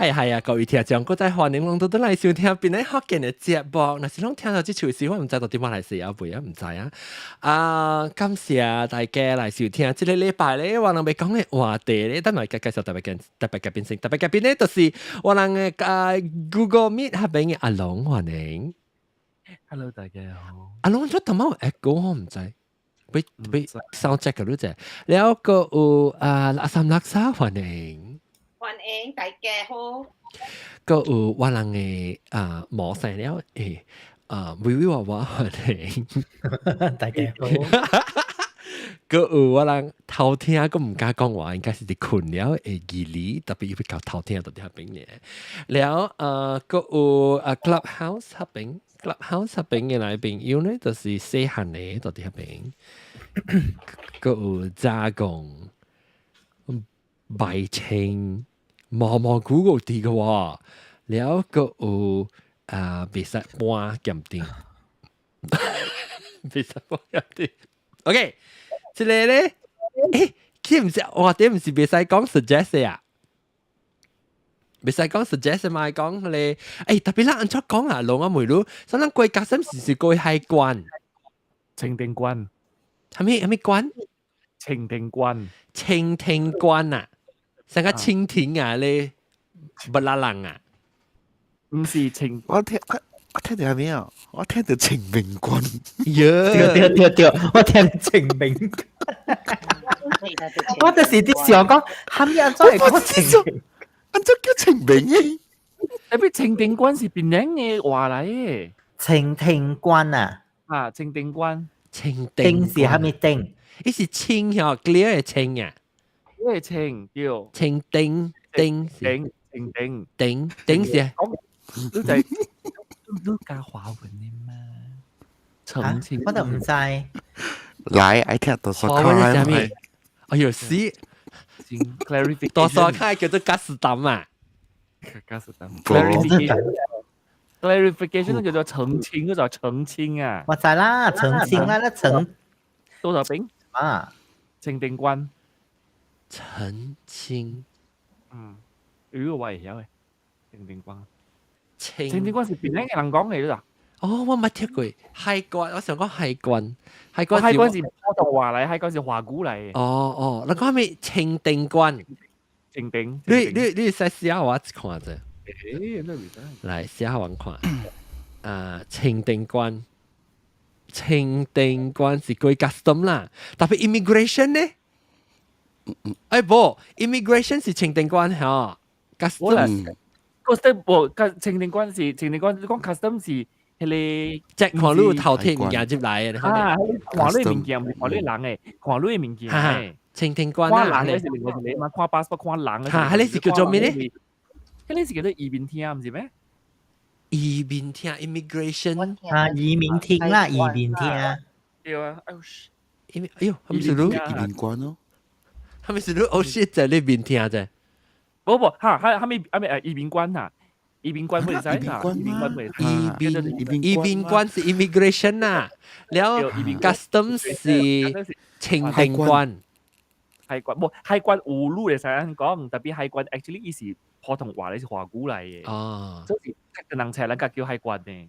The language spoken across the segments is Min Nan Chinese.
係係啊，各位聽眾，閣再歡迎攏倒轉來收聽邊個福建的節目。若是攏聽到這首時，我毋知到底馬來西亞未啊？毋知啊。啊，感謝大家來收聽。這个禮拜咧，我人欲講的話題咧，等來介紹特別嘅特別嘉賓先。特別嘉賓咧，就是我人的啊 Google Meet 彼邊的阿龍，歡迎。 Hello，大家好。阿龍做淡仔 echo 我毋知，欲欲 sound check 個啫。了閣有啊阿三垃圾，歡迎。歡迎大家好。閣有我人的啊無聲了啊微微娃娃，歡迎。大家好。閣有我人偷聽，閣毋敢講話，應該是佇睏了的義理，特別伊欲共偷聽佇彼邊呢。了閣有啊 Clubhouse 彼邊，Clubhouse 彼邊的來朋友呢，就是細漢的佇彼邊。閣有雜講白青毛毛 Google 佇個喎，了閣有啊袂使搬鑑定，袂使搬鑑定。OK，這个咧，欸，佢毋是，哇，這毋是袂使講 suggest 啊？袂使講 suggest 嘛？講咧，欸，特別咱按怎講啊？龍啊梅魯，所以咱過 custom 是過海關，清定關，啥物啥物關？清定關，清定關啊，像個蜻蜓啊咧，不拉人啊，毋是清，我聽到係咩啊？我聽到清明關。喲，對對對，我聽清明。我就是佇想講，啥物按怎會講清明？按怎叫清明嘅？特別清定關是檳城的話來的。清定關啊？啊，清定關，清定是啥物定？伊是清吼，clear 的清啊。個清叫清定定定清定定定是。你就係你教華文的嘛？澄清，我都毋知。來，愛聽多少華文是啥物？哎喲死！clarification 多數看叫做 custom 啊，custom clarification 叫做澄清，叫做澄清啊。我知啦，澄清啦，那澄多少兵啊？清定關澄清，嗯，呢個我會曉的，清定關。清清定關是檳城的人講的啦。哦，我捌聽過海關，我想講海關，海關海關是普通話嚟，海關是華語嚟。哦哦，你講咩清定關？清定，你使寫我一看者。欸，那袂使。來寫我看。啊，清定關，清定關是過 custom 啦，特別 immigration 呢？哎無，immigration 是清定關嚇，custom。 custom 無，清定關是清定關，你講 custom 是彼个即看你有頭鐵物件入來的。啊，看你物件，毋是看你人的，看你的物件。清定關看人的是另外一个嘛，看 passport 看人。哈，彼个是叫做咩咧？彼个是叫做移民廳，毋是咩？移民廳 immigration 啊，移民廳啦，移民廳。對啊，哎呦，移民，哎呦，係咪是你？移民關咯。係咪是你？哦，shit，在你面聽啫。無無，哈，哈，哈咪哈咪移民官哈，移民官會使哈，移民官會。移民關是 immigration 啦，了 custom 是清定關。海關無海關有路會使按講，特別海關 actually 伊是普通話咧是華語來的。哦。所以個人才咱較叫海關呢。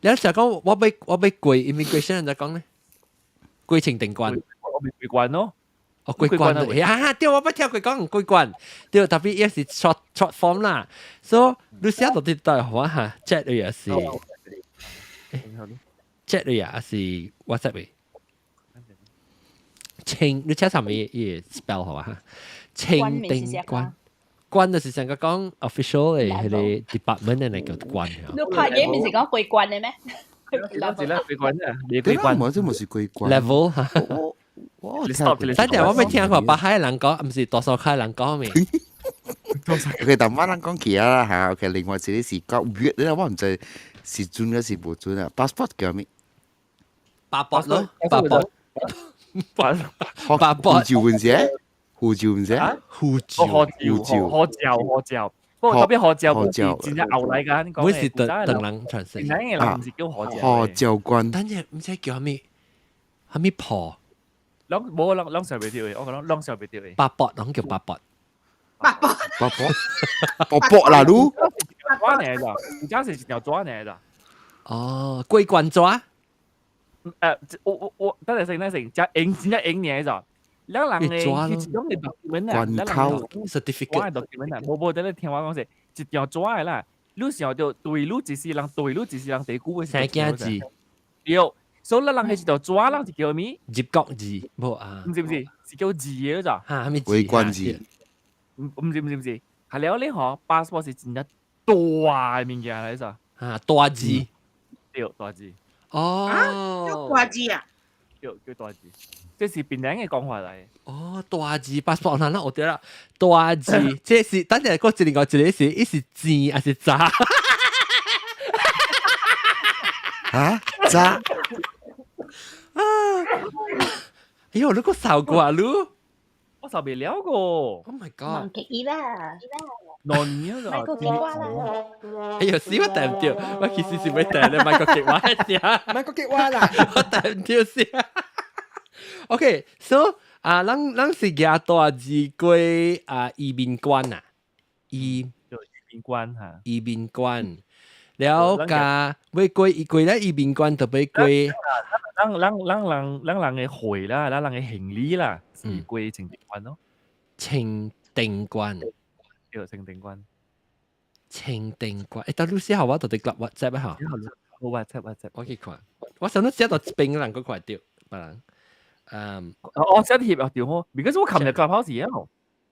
你成日講我欲過 immigration 人就講咧，過清定關。我欲過關咯。哦，過關啊！對，我捌聽過講過關，對，特別伊是 short form 啦，所以你寫到佇台灣哈，chat 也是，chat 也是 WhatsApp 的。清，你寫啥物伊 spell 好啊？清定關，關就是成個講 official 的彼個 department 的那個關。你拍嘢毋是講過關的咩？是啦，過關啊，你過關。我這毋是過關。 level 哈。我等陣我未聽過北海人講，毋是多數開人講咩？ OK，但我人講其他啦嚇。OK，另外一個是較月咧，我毋知是準還是無準啊。passport 叫咩？巴博咯，巴博。巴博。護照唔是？護照唔是？護照。護照。護照，護照。不過特別護照不是真正後來㗎，你講唔是等等人傳承。真正的人毋是叫護照。護照官。等陣毋知叫啥物，啥物婆。攏無攏攏上袂著的，我講攏上袂著的。巴博，攏叫巴博。八婆八婆，八婆啦，你紙嚟咋？而家是一條紙嚟咋？哦，過關紙。我等陣先，等陣先，只英真正英嚟咋？兩人嘅一種嘅 document 啊，關口 certificate document 啊，無無，等你聽我講先，一條紙嘅啦。你想著對你一世人，對你一世人地久嘅生囝字，對，所以咱人係一條紙，人是叫咩？入國字，無啊？毋是毋是，是叫字嘅咋？嚇，咩字？過關字。毋是毋是，係了你嗬，passport 是真正大嘅物件嚟咋？嚇，大字。對，大字。哦。叫大字啊？叫叫大字，這是檳城嘅講法嚟。哦，大字 passport 嗱，我對啦，大字，這是等陣個一個一個是，伊是字還是渣？嚇渣？啊！哎呦，你個掃過啊，你？我掃袂了個。 Oh my god！忘記啦。兩年啦。買個激話啦。哎呦，死我掟唔掉，我其實是要掟你買個激話先。買個激話啦。我掟唔掉先。OK，so 啊，咱是舉大字過啊移民關啊，移民關嚇。移民關，了加要過過咧移民關就欲過。咱人嘅貨啦，咱人嘅行李啦，是過清定關咯。清定關。對，清定關。清定關，欸，但你寫好我到底 WhatsApp 哈？好 WhatsApp WhatsApp，我去看。我想到寫到這邊人閣看著，別人。嗯，哦，寫貼啊，對好，because 我琴日夾跑時啊。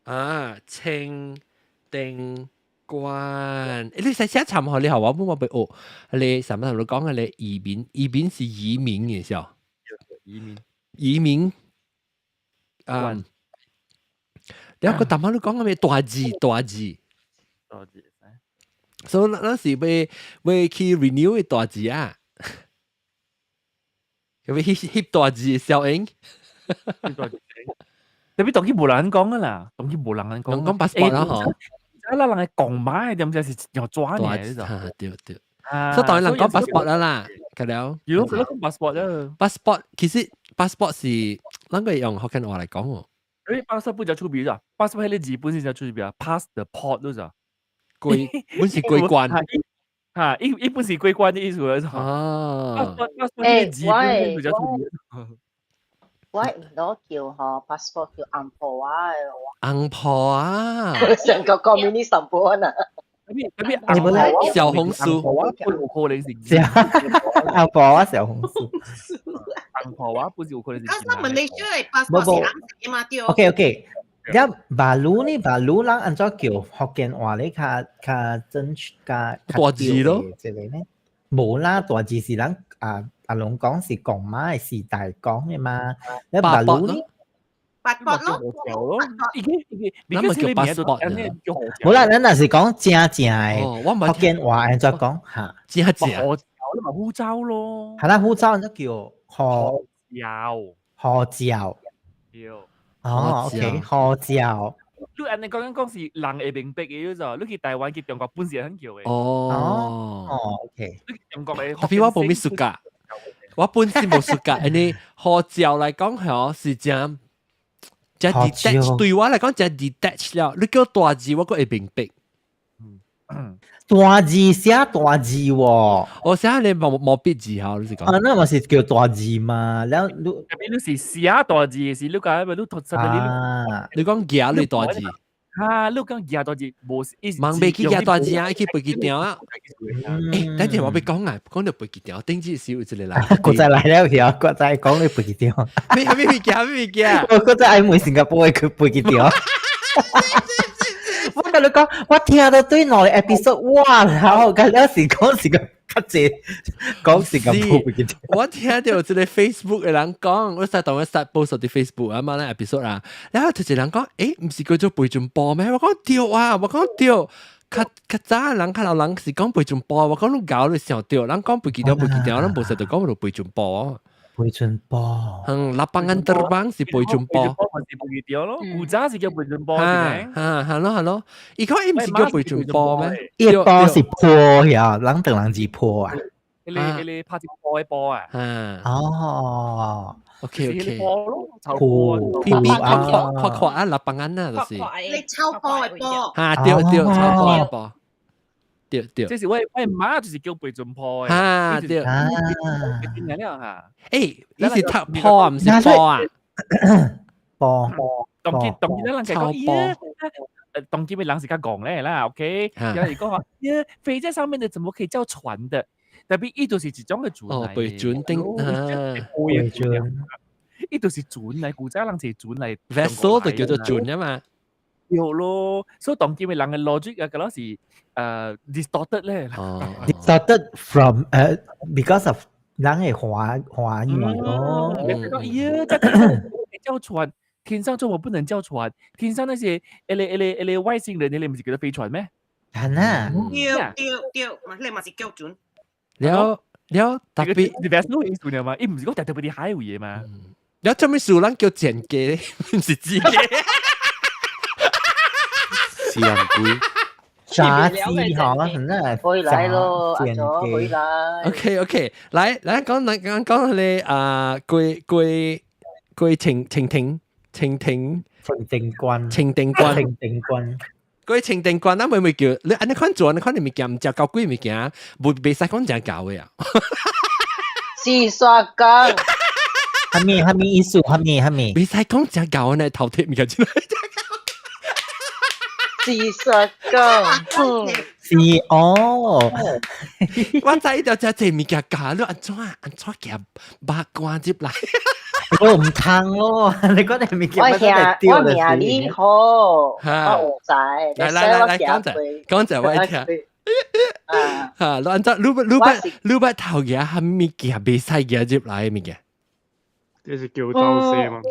啊，清定關，欸，你使寫參考你好，我冇我被學。你什麼頭你講嘅你移民，移民是移民嘅時候。移民。移民。嗯。你個淡仔你講嘅咩大字大字。大字。所以咱是欲去 renew 嘅大字啊，欲翕翕大字效應。特別當佢無人講啊啦，當佢無人講。人講 passport 啦嗬。咱人係講馬點知是用抓呢？對對。所以當然人講 passport 啦啦，個了。如果講 passport 啦，passport 其實 passport 是咱個用福建話嚟講喎。因為 passport 不就出名咋？passport 喺你日本先就出名，pass the port 都咋？過本是過關。嚇，一本是過關的意思嚟。啊。 passport 日本比較出名。我唔多叫嗬，passport 叫紅婆啊。紅婆啊！成個 communist 婆啊！特別小紅書，有可能是紅婆啊，小紅書。紅婆啊，不是有可能是。啊，我問你出嚟 passport 是紅色嘛對？OK OK，一馬路呢馬路人按怎叫福建話咧較較正確較大字咯？這個呢？無啦，大字是人啊阿龍講是講馬嘅時代講嘅嘛。你馬路呢？ passport 咯，已經已經，咱咪叫 passport 無啦，咱若是講正正嘅福建話按怎講嚇？正正，護照你咪護照咯。係啦，護照按怎叫護照？護照。對。哦，OK，護照。你按呢講緊講是人會明白嘅，就你去台灣去中國本是很叫嘅。哦，哦，OK。你去中國嘅，特別我無咩暑假，我本身無暑假，因為護照來講嗬是真真 detach，對我來講真 detach 了。你叫大字我閣會明白。大字寫大字喎，我寫你毛筆字吼，你是講？啊，那嘛是叫大字嘛，然後你特別你是寫大字是，你講你讀實你，你講夾你大字，啊，你講夾大字無是，望袂記夾大字啊，去背機場啊。欸，等陣我欲講啊，講到飛機場，頂次是有一個人，閣再來了去啊，閣再講你飛機場。咩咩物件咩物件？我閣再愛問新加坡的去飛機場。我共你講，我聽到對兩個 episode，哇！然後個了是講是個較濟，講是個飛機場。我聽到一個 Facebook 的人講，我實當我實 post 佇 Facebook 啊嘛，那 episode 啊，然後就一個人講，欸，毋是叫做飛進波咩？我講對啊，我講對。較較早人較老人是講飛進波，我講你𠢕你想對，人講飛機場飛機場，咱無實就講做飛進波。飛進波，嗯，lapangan terbang 是飛進波，是飛機場咯，古早是叫飛進波，嚇嚇係咯係咯，伊講伊毋是叫飛進波咩？伊波是波呀，人等人字波啊，迄個拍一波的波啊，啊，哦， OK。波咯，炒波 B B 擴擴擴擴啊，lapangan 啊，就是。你炒波的波。嚇，對對，炒波的波。對對。這是我媽就是叫背準波的。嚇對。啊。邊個了嚇？誒，伊是讀波毋是波啊？波。當今當今咱人講，咦？當今的人是較戇咧啦，OK？有人講話，耶，飛在上面的怎麼可以叫船的？特別伊就是一種的船。哦，飛船頂啊，飛船。伊就是船嚟，古早人是船嚟。 vessel 就叫做船啊嘛。對咯，所以當今的人的 logic 啊，嗰陣是distorted 咧。 distorted from because of 人的華語咯。你講，咦，這叫船？天上怎麼不能叫船？天上那些 L 外星人，你唔是叫做飛船咩？係啊。對對對，嘛你嘛是叫船。了了特別，你 vessel 意思嘛？伊唔是講特別啲海有嘢嘛？了做咩事咱叫戰機，唔是戰機。私人機。炸機嗬，真係回來咯，阿祖回來。 OK，來來講來講講你啊，過過過蜻蜻蜓。蜻蜓、蜻蜓關、蜻蜓關、蜻蜓關，嗰啲蜻蜓關，咱會唔會叫你按呢款做，按呢款物件，毋食夠貴物件，無袂使講誠厚的啊。四煞工，蝦米蝦米意思？蝦米蝦米？袂使講誠厚呢，頭貼物件出來。四煞工，是哦。我知道這這物件假，你按怎按怎夾肉乾入來？我毋通咯，你講啲物件我聽我名你好，我有知。來來來來，講者講者我聽。啊，你按怎你你捌你捌頭夾蝦物件袂使夾入來的物件？這是叫走勢嗎？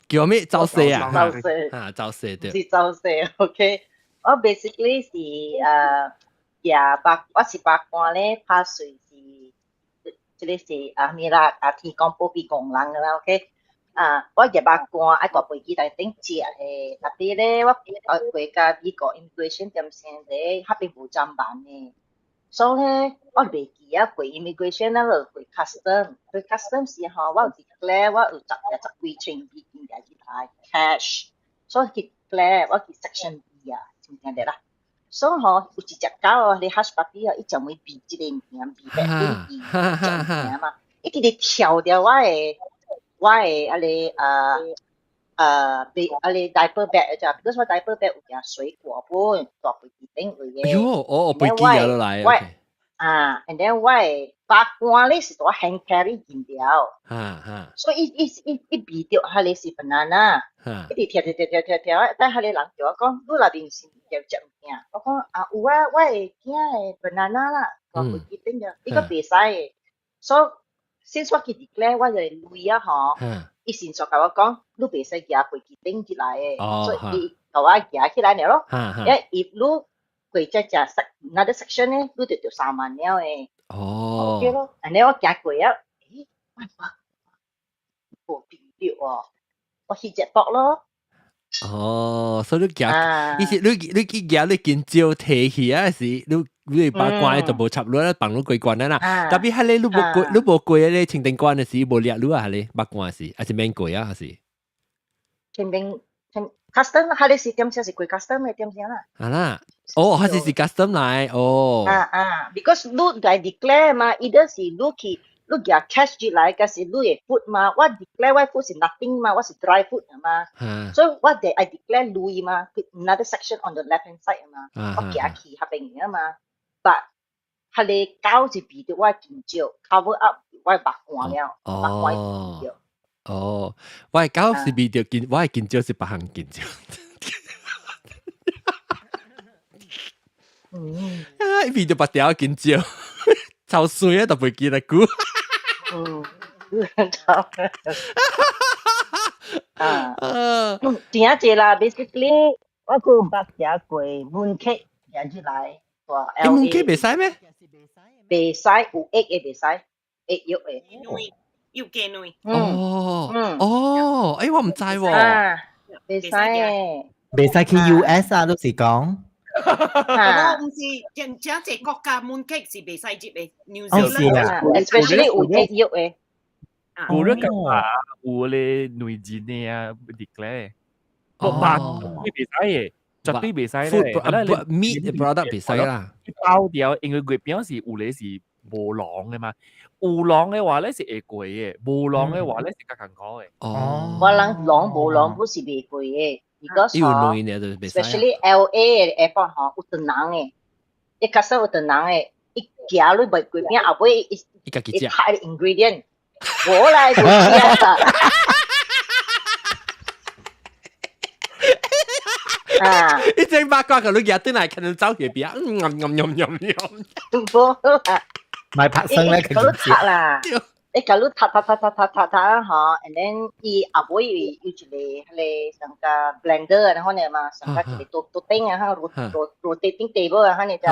叫咩？走勢啊？走勢啊，走勢對。是走勢，OK。我 basically 是夾肉，我是肉乾咧，拍碎是，這個是啊咩啦？啊天公保庇戇人噶啦，OK。啊，我夾肉乾愛大飛機內頂食的，特別咧我過甲美國 immigration 點先咧，彼邊無砧板的，所以咧我袂記啊過 immigration 啊，就過 custom，過 custom 時吼，我有 declare 我有十幾千美金入來 cash，所以去 declare 我去 section B 啊，知唔知啦？所以吼有一隻狗哦，你 hush puppy 哦，伊專門避這個物件，避白粉避這物件嘛，伊直直跳掉我的啊個啊個 diaper bag 咋，because 我 diaper bag 有件水果本大飛機頂位的。哎喲，哦，飛機入來。我啊，and then 我的肉乾咧是大 hand carry 進掉。哈哈。所以伊伊伊伊避著彼個是 banana，一直跳跳跳跳跳跳，但彼個人叫我講，你內面是有食物件，我講啊有啊，我的囝的 banana 啦，大飛機頂著，伊閣袂使的，所以 since 我去 declare 我的鐳啊吼，伊先煞共我講，你袂使舉飛機頂入來的，所以伊共我舉起來爾咯。因為伊你過這隻 another section 咧，你就著3萬了的。哦。 OK 咯，按呢我行過啊，咦，我無變著哦，我去隻搏咯。哦，所以你行，伊是你你去舉你緊招提去啊，是你你把關就無插你啦，放你過關啦。特別係你你無過你無過咧清定關的時，無掠你啊，係咧肉乾時，還是免過啊，還是？清定清 custom，彼個是點先是過 custom 的點先啦。啊啦，哦，還是是 custom 來，哦。啊啊，because 你來 declare 嘛，either 是你去你舉 cash 入來，還是你的 food 嘛？我 declare 我 food 是 nothing 嘛，我是 dry food 嘛，所以我得愛 declare 鐳嘛，another section on the left hand side 嘛，我行去彼邊啊嘛，but 彼個狗是避著我緊張 cover up 我肉乾了，肉乾避著。哦，我的狗是避著緊，我的緊張是別項緊張。啊！伊避著別條緊張，超水啊！都袂記得久。嗯，啊，真正濟啦，basically 我閣有捌食過 mooncake 行入來，欸，mooncake 袂使咩？袂使，有egg 的袂使，egg 肉的。有雞卵。哦，哦，欸，我毋知喎。啊，袂使的。袂使去 US 啊，都是講。我毋是，真真濟國家 mooncake 是袂使入的，New 哦，是 Zealand 啊，especially 有 egg 肉的。無你感覺有咧內戰的啊，declare，無肉袂使的，絕對袂使咧。 Food meat product 袂使啦。包掉，因為月餅是有咧是無籠的嘛，有籠的話咧是會過的，無籠的話咧是較艱苦的。哦，我人籠無籠不是袂過的，如果有內呢就袂使。 Especially LA 的 airport 吼，有唐人的，一較少有唐人的，伊行落賣月餅後尾伊伊家己食伊拍 ingredient，無來無食啦。啊！伊正八卦個你夾轉來看到走去邊，嗯嗯嗯嗯嗯嗯，無啦，買拍生咧，伊甲你讀啦，伊甲你讀讀讀讀讀讀讀吼，and then 伊後尾有一個彼個上個 blender 啊，款的嘛，上個一個桌桌頂啊，rotating table 啊，款的就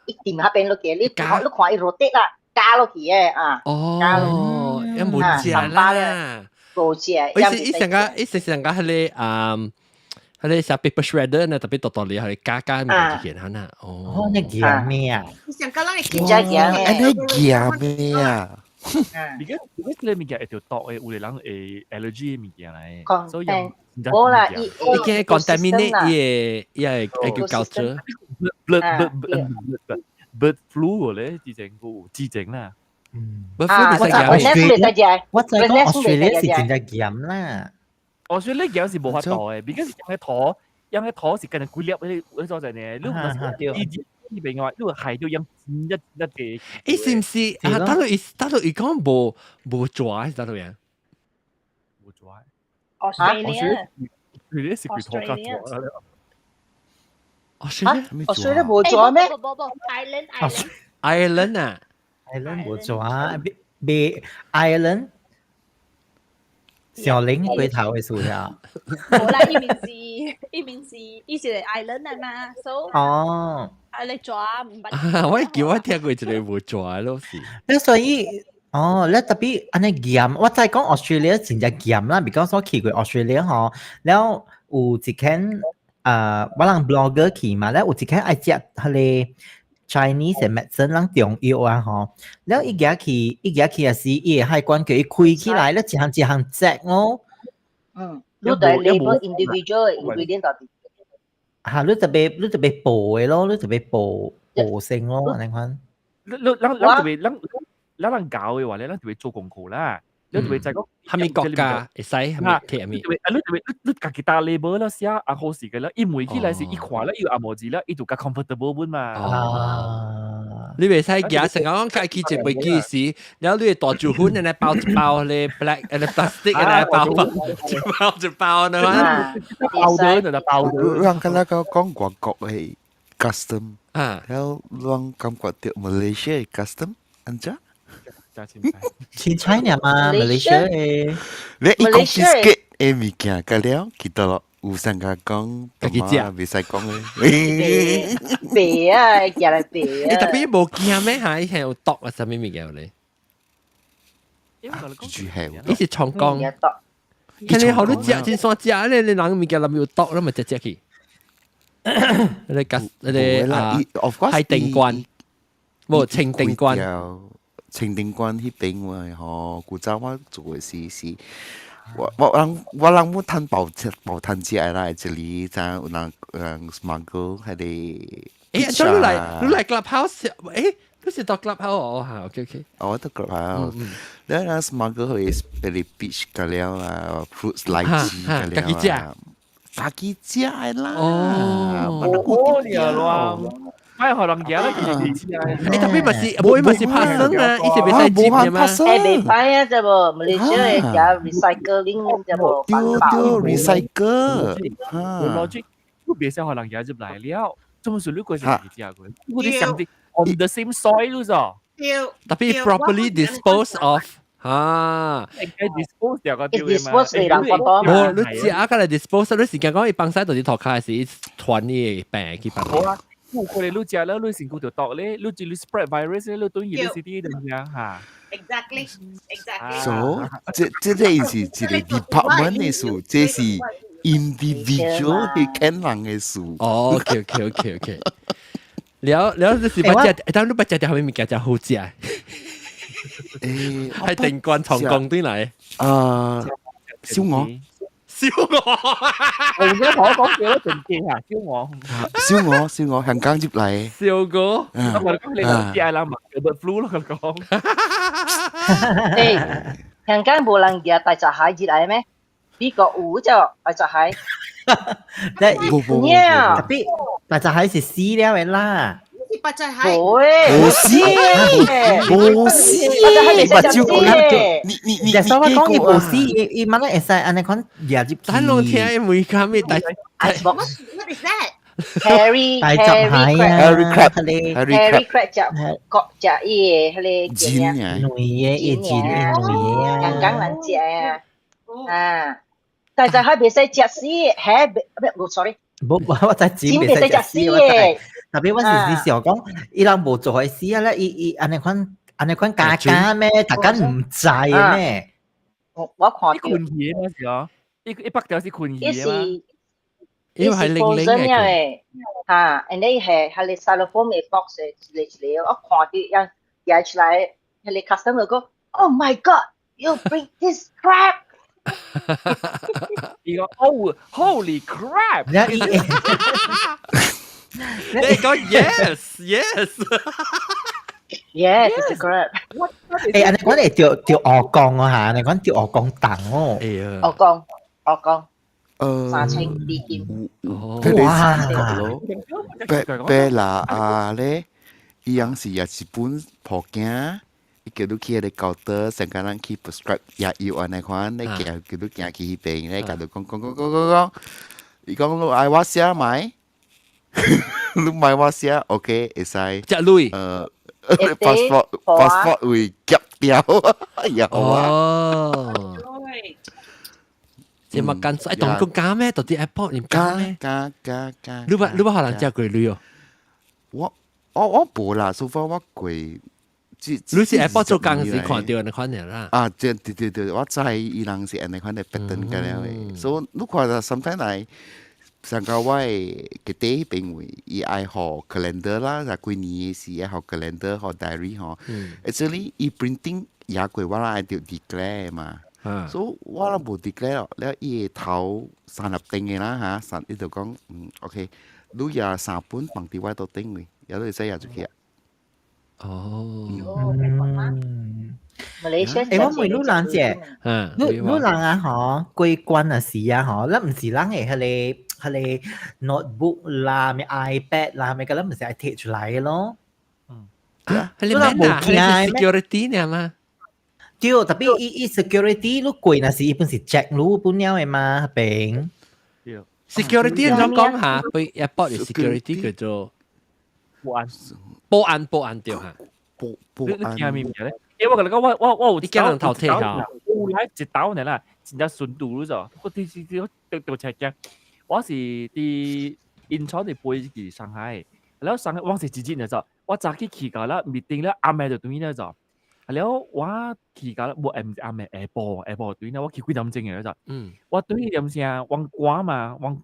伊掂彼邊落去，你看你看伊 rotate 啦，加落去的啊，哦，伊無食啦，無食，伊是伊上個伊是上個彼個啊。佢哋食 paper shredder 呢，特別多多哩，佢加加物件嚇呐。哦，那夾咩啊？上個咱會真正夾咩？那夾咩啊？而家而家這個物件會著毒的，有的人會 allergy 的物件來，所以無啦，伊伊驚 contaminate 伊個伊個會叫culture。 Bird bird bird bird flu 咧，之前有之前啦。嗯，bird flu 袂使食。我知講 Australia 是真正嚴啦。我說你講是無法度的，because 養的土，養的土是跟人幾粒嗰啲所在呢。你唔是伊呢邊嘅話，你害到養一一個。伊是毋是啊？大陸伊大陸伊講無無蛇是大陸樣？無蛇。 Australia。佢哋是佢土較蛇啦。 Australia？ Australia 無蛇咩？無無無，Ireland Ireland。 Ireland 啊？Ireland 無蛇，別 Ireland。小林龜頭的數了。無啦，伊名是伊名是伊是個 island 啊嘛，所以哦，啊你抓毋捌。我記我聽過一個無蛇咯是。那所以哦，你特別按呢嚴，我知講 Australia 真正嚴啦，because 我去過 Australia 吼，了有一間啊，我人 blogger 去嘛，了有一間愛食彼个 Chinese 的 medicine 人中藥啊吼，了伊行去，伊行去也是，伊的海關叫伊開起來，了一項一項 check 咯。嗯，你得 label individual ingredient 到底。嚇，你特別你特別報的咯，你特別報報性咯，按呢款。你你咱咱特別咱咱人搞的話咧，咱特別做功課啦。你特別就講，蝦米國家會使，蝦米貼蝦米。啊，你特別你你家己打 label 啦，寫啊好勢嘅啦，伊問起來是伊看了伊有紅毛字啦，伊就較 comfortable 本嘛。啊，你袂使行成講開去坐飛機時，然後你會大酒粉來包一包咧 black 咧 plastic 來包包一包一包呢嘛。包的就包的。人敢若講講外國的 custom，啊，然後人感覺到 Malaysia 的 custom，按怎？凊彩爾嘛，Malaysia 的。你伊講 biscuit 的物件，甲了，記得咯，有啥個講，家己食，袂使講的。白啊，食來白啊。伊特別無驚咩嚇？伊係有毒啊，啥物物件咧？伊是創講。看你好你食真煞食咧，你人物件內面有毒，你咪食食去。你個你啊，海定關，無清定關。清定關彼邊話吼，古早我做的是是，我我人我人冇趁薄薄趁食啦，這裡怎有人人 smuggle 彼个。欸，你來你來 Clubhouse，欸，你是到 Clubhouse 哦，嚇，OK OK。哦，我到 Clubhouse，你人 smuggle 彼個 peach 個了啊，fruits 荔枝個了啊，家己食的啦。哦，哦，你啊，哎，予人食啦，其實欸，特別嘛是，無伊嘛是拍算啊，伊是袂使接的嘛。欸，袂歹啊，這無 Malaysia 的食 recycling 這無環保。對，recycle。有 logic，你袂使予人食入來了，怎麼說你過是自己食過？我哋想啲 on the same soil 咯，咋？對。特別 properly dispose of 啊。應該 dispose 掉個對嘛？ dispose 人環保嘛。無，你食啊，個來 dispose，你時間講伊放屎就是塗跤時傳伊個病去別。好啊。有可能你食了，你身軀就毒咧，你就你 spread virus 咧，你等於你是啲咁樣嚇。 Exactly, exactly. So，這這個是一個 department 的事，這是 individual 去見人的事。哦，OK OK OK OK。了了，你是捌食，但你捌食著啥物物件誠好食？誒，係定關從江對嚟。啊，燒鵝，燒鵝，我唔記得同我講幾多陣記啊，燒鵝。燒鵝，燒鵝，香港接嚟。燒鵝，我講你就知啦嘛，有 bird flu 咯，佢講。誒，香港無人夾大閘蟹入來咩？美國有隻大閘蟹。你冇冇特別大閘蟹是死了的啦。是白仔蟹。無誒，冇死，冇死，大閘蟹袂使食死的。你你你，就所以我講伊無死，伊伊乜咧會使按呢款夾入去。咱攏聽每間咩大 Icebox What is that? Harry 大閘蟹啊 Harry crab， Harry crab 食國食伊的彼個煎嘅，軟的，伊煎伊軟啊。香港人食啊，啊，大閘蟹袂使食死，蟹袂，唔，sorry。無，我知煎袂使食死的。特別我是是想講，伊人無做開死啊咧，伊伊按呢款按呢款加加咩？大家毋知的咩？我看伊困魚嗰時哦，伊伊北條是困魚嘛。因為係零零嘅。嚇，and 你係係你 styrofoam 嘅 box 一個一個，我看到人夾出來，彼個 customer 講，Oh my God，you bring this crab！伊講 Oh holy crap！你講 yes yes yes it's a crab。誒，按呢講會著著鵝肝哦嚇，按呢講著鵝肝凍哦。哎呀，鵝肝鵝肝。3000美金。哇！白白啦啊咧，伊樣是也是本破鏡，伊叫你去彼個 counter，成個人去 prescribe 藥藥按呢款，你行叫你行去彼邊咧，共你講講講講講講，伊講你愛我寫買，你買我寫，OK 會使。食鐳。passport 會夾掉，有啊。哦。這麼乾脆，當講加咩？到底 airport 你加咩？加加加。你捌予人食過鐳哦？我無啦，so far 我過。你是 airport 做工時看著按呢款爾啦？啊，對對對對，我知伊人是按呢款的 pattern 個了的，所以你看到 sometimes 來上個我的弟弟彼邊位，伊愛予 calendar 啦，就幾年的時愛予 calendar 予 diary 吼。Actually 伊 printing 也過我愛著 declare 嘛。所以我攏無 declare 咯，了伊會頭三粒鐘的啦嚇，三伊就講嗯 OK，你也三本放佇我桌頂位，也你會使攑出去啊。哦。馬來西亞誒，我問你人者，你你人啊吼，過關啊時啊吼，咱毋是人會彼個彼個 notebook 啦，咩 iPad 啦，咩個咱毋是愛提出來的咯。嗯。啊，彼個免啊，彼個 security 爾嘛。對，特別伊伊 security 你過若是伊本是 check 你本了的嘛，彼邊。對。 security 你講下，對 airport 的 security 叫做保安。保安保安對嚇。保保安。你聽物件咧？因為我共你講，我有你驚人頭提嚇？有來一兜爾啦，真正順度咗。我啲啲啲我著車驚。我是佇仁川佇飛去上海，然後上海我是一日爾就，我早起去到了 meeting 了，暗暝就轉了就。了我去到無，毋是暗暝，下晡下晡轉了，我去幾點鐘的就。我轉去點聲，我趕嘛，我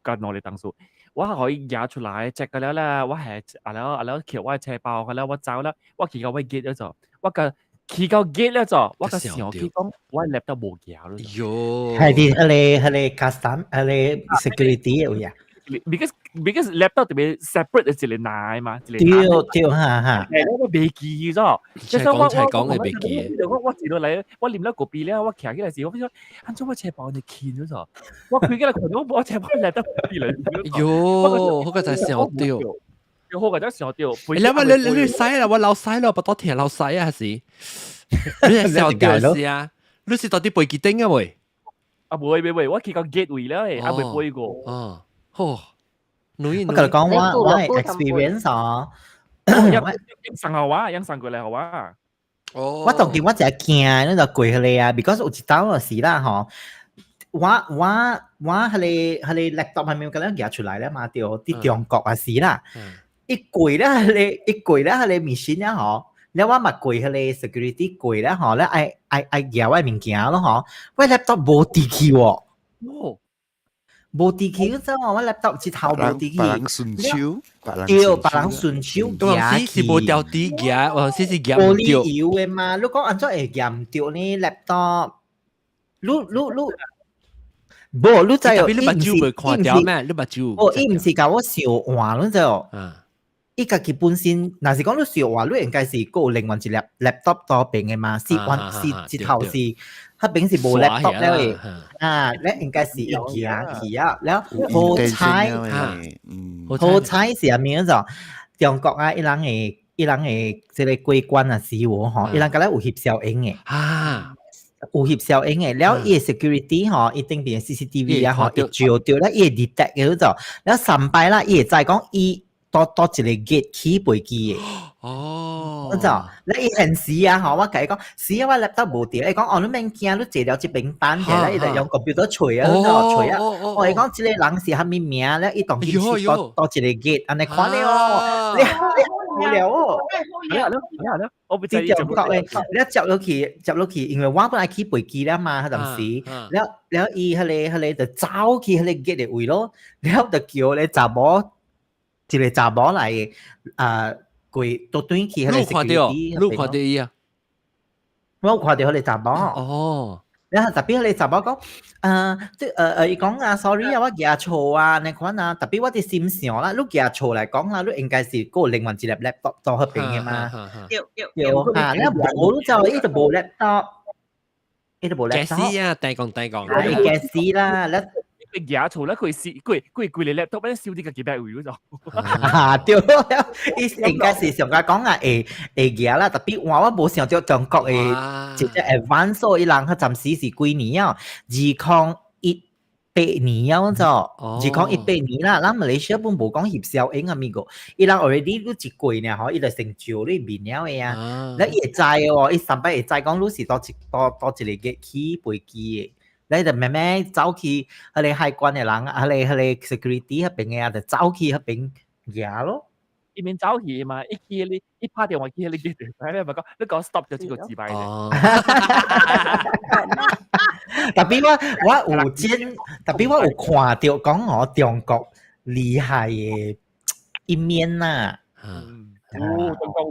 甲兩個同事，我予伊舉出來 check 過了啦，我係啊了啊了抾我的車包，了我走了，我去到我 gate 了就，我共去到 gate 了就，我共想起講我 laptop 無寄了。喲，係佇彼個 custom 彼個 security 的位啊。 Because laptop 特別 separate 的一個拿嘛，一個對對哈哈。誒，我袂記咗。齊講齊講係袂記。我一落來，我啉了咖啡了，我徛起來時，我想，按怎我車包你輕咗咗？我開起來看到我車包 laptop 去了。喲，好個就想到。好個就想到。你你你你使啦，我老使咯，不多聽老使啊，是。你係想到是啊？你是到底飛機頂啊喂？啊，袂袂袂，我去到 gate 位了誒，啊未飛過。哦，好。我共你講我我的 experience 哦，送予我，樣送過來予我。哦，我當今我真驚，你就過彼個啊，because 有一兜就是啦吼，我彼個laptop 係咪咁樣寄出來咧嘛？對，佇中國也是啦，一過咧彼個一過咧彼個 machine 咧吼，了我嘛過彼個 security 過咧吼，咧愛愛愛寄我物件咯吼，我 laptop 無佇去喎。哦。無佇去嗰陣，我 laptop 一頭無佇去。別人順手，別人對，別人順手我是無掉佇夾，我是是夾無唔著。理由的嘛，你講按怎會夾毋著呢？laptop，你你你，無你知特別你目睭袂看著咩？你目睭。哦，伊毋是共我相換，你知無？伊家己本身，若是講你相換，你應該是閣有另外一粒 laptop 多邊的嘛？是換是一頭是，彼邊是無 laptop 了的，啊，你應該是伊行去啊，了好彩，好彩是啥物就中國啊，伊人的伊人的這个過關啊是有吼，伊人敢若有翕小影的，有翕小影的，了伊的 security 吼，伊頂邊 CCTV 啊吼，伊照著了伊會 detect 的就，了三擺啦，伊會知講伊佗佗一个 gate 起飛機的。我就，你伊現時啊吼，我共伊講，死啊，我 laptop 無佇，伊講哦，你免驚，你坐了這邊等下咧，伊就用 computer 揣啊，你就揣啊。我伊講這个人是啥物名咧，伊當今是佗佗一個 gate，按呢看咧哦，你你無聊哦。係啊，係啊，我不知中國的，你接落去，接落去，因為我本來起飛機了嘛，彼陣時，了了伊彼个彼个就走去彼个 gate 的位咯，了就叫咧查某，一个查某來啊。過都轉去彼個你看著，你看著伊啊？我有看著彼个查某。然後特別彼个查某講，即伊講啊，sorry 啊，我寄錯啊，按呢款啊，特別我佇心想啦，你寄錯來講啦，你應該是閣有另外一粒 laptop 佇彼邊的嘛。對對對，嚇，你無你就伊就無 laptop，伊就無 laptop。驚死啊！大講大講。伊驚死啦！你佢寄錯啦，佢是佢佢規個 laptop 咧燒啲個幾百位嗰種。啊對，伊應該是上家講啊，會會寄啦，特別我無想著中國的一隻 advance，伊人彼陣時是幾年啊？2018年啊，就2018年啦。咱馬來西亞本無講翕小影啊物個，伊人 already 你一過爾吼，伊就先照你面了的啊。你伊會知哦，伊三擺會知講你是佗一佗佗一个 gate 起飛機的。你就慢慢走去彼个海關的人，彼个彼个 security 彼邊的啊，就走去彼邊舉咯。伊免走去嘛，一去你一拍電話去你記得，你咪講你講 stop 就這個字擺。特別我有見，特別我有看著講我中國厲害的一面呐。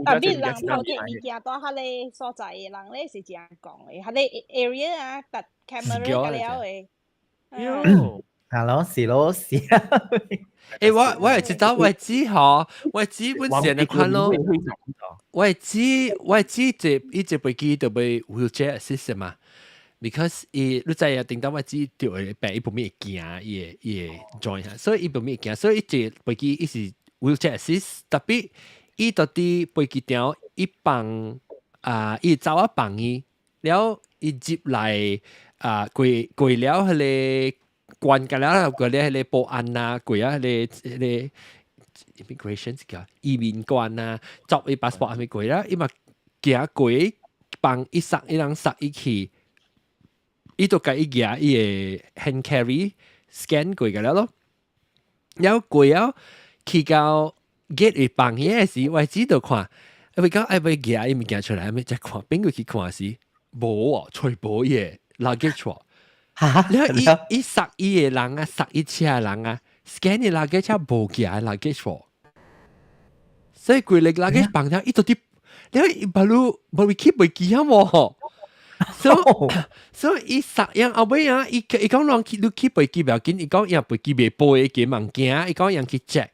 特別人頭見物件佇彼个所在的人咧是這樣講的，彼个 area 啊，搭 camera 個了的。喲，係咯，是咯，是。欸，我會知道，我知吼，我知本身的款咯。我知這伊這飛機就欲 wheelchair assist 嘛，because 伊你知啊，頂當我知著會病，伊無咪會行，伊會伊會 join 下，所以伊無咪會行，所以伊這飛機伊是 wheelchair assist，特別伊到佇飛機場伊放啊，伊走啊放伊，了伊入來啊過過了彼个關過了過了彼个保安啊，過了彼个彼个 immigration 叫移民關啊，作伊 passport 還沒過了，伊嘛行過放伊塞伊人塞伊去，伊就共伊舉伊个 hand carry scan 過個了咯，了過了去到 gate 位放遐時，我知道看，因為講愛欲舉伊物件出來，咪再看，變過去看時，無哦，揣無伊个 luggage 喎。了伊伊塞伊个人啊，塞伊車的人啊，scan 伊 luggage 無寄 luggage 喎，所以規个 luggage 放了，伊到底，了伊把路無去飛機啊無？所以伊塞樣後尾啊，伊伊講人去你去飛機不要緊，伊講伊飛機袂飛嘅物件，伊講人去 check。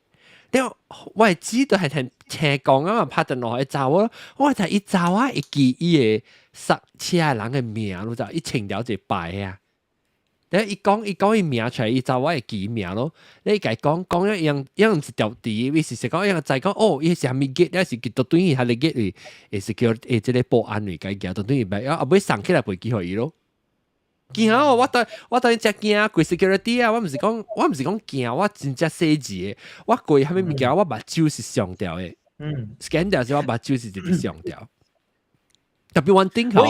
了我會知道係聽聽講啊嘛，拍電話會走咯。我就伊走啊，會記伊个塞車的人的名，你知，伊穿了一個牌啊。咧伊講伊講伊名出來，伊走我會記名咯。你共伊講講了，樣樣毋是條佇，伊是是講樣知講哦，伊是啥物 gate，抑是到對伊彼个 gate 位，會是叫會這个保安位共伊行到對伊擺，後尾送起來飛機予伊咯。驚哦！我當真驚過 security 啊！我毋是講驚，我真正細緻的。我過啥物物件，我目睭是上掉的。scan 掉時我目睭是直直上掉。特別one thing 吼。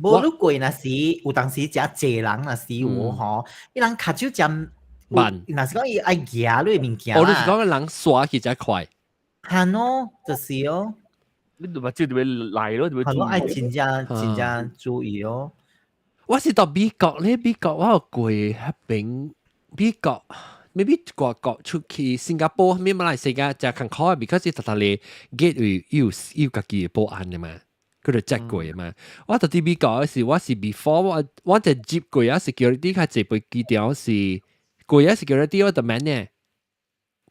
無你過若是有當時誠濟人若是有吼，伊人跤手誠慢，若是講伊愛舉你物件。哦，你是講人刷起才快？係咯，就是哦。你目睭就會來咯，就會。係咯，愛真正真正注意哦。我是到美國咧，美國我有過彼邊，美國，maybe 外國出去新加坡、咩馬來西亞就較好，because 伊逐逐個 gate 有家己的保安的嘛，佢就 check 過嘛。我佇佇美國時，我是 before 我就接過啊 security 較濟飛機場是過啊 security 我就免呢，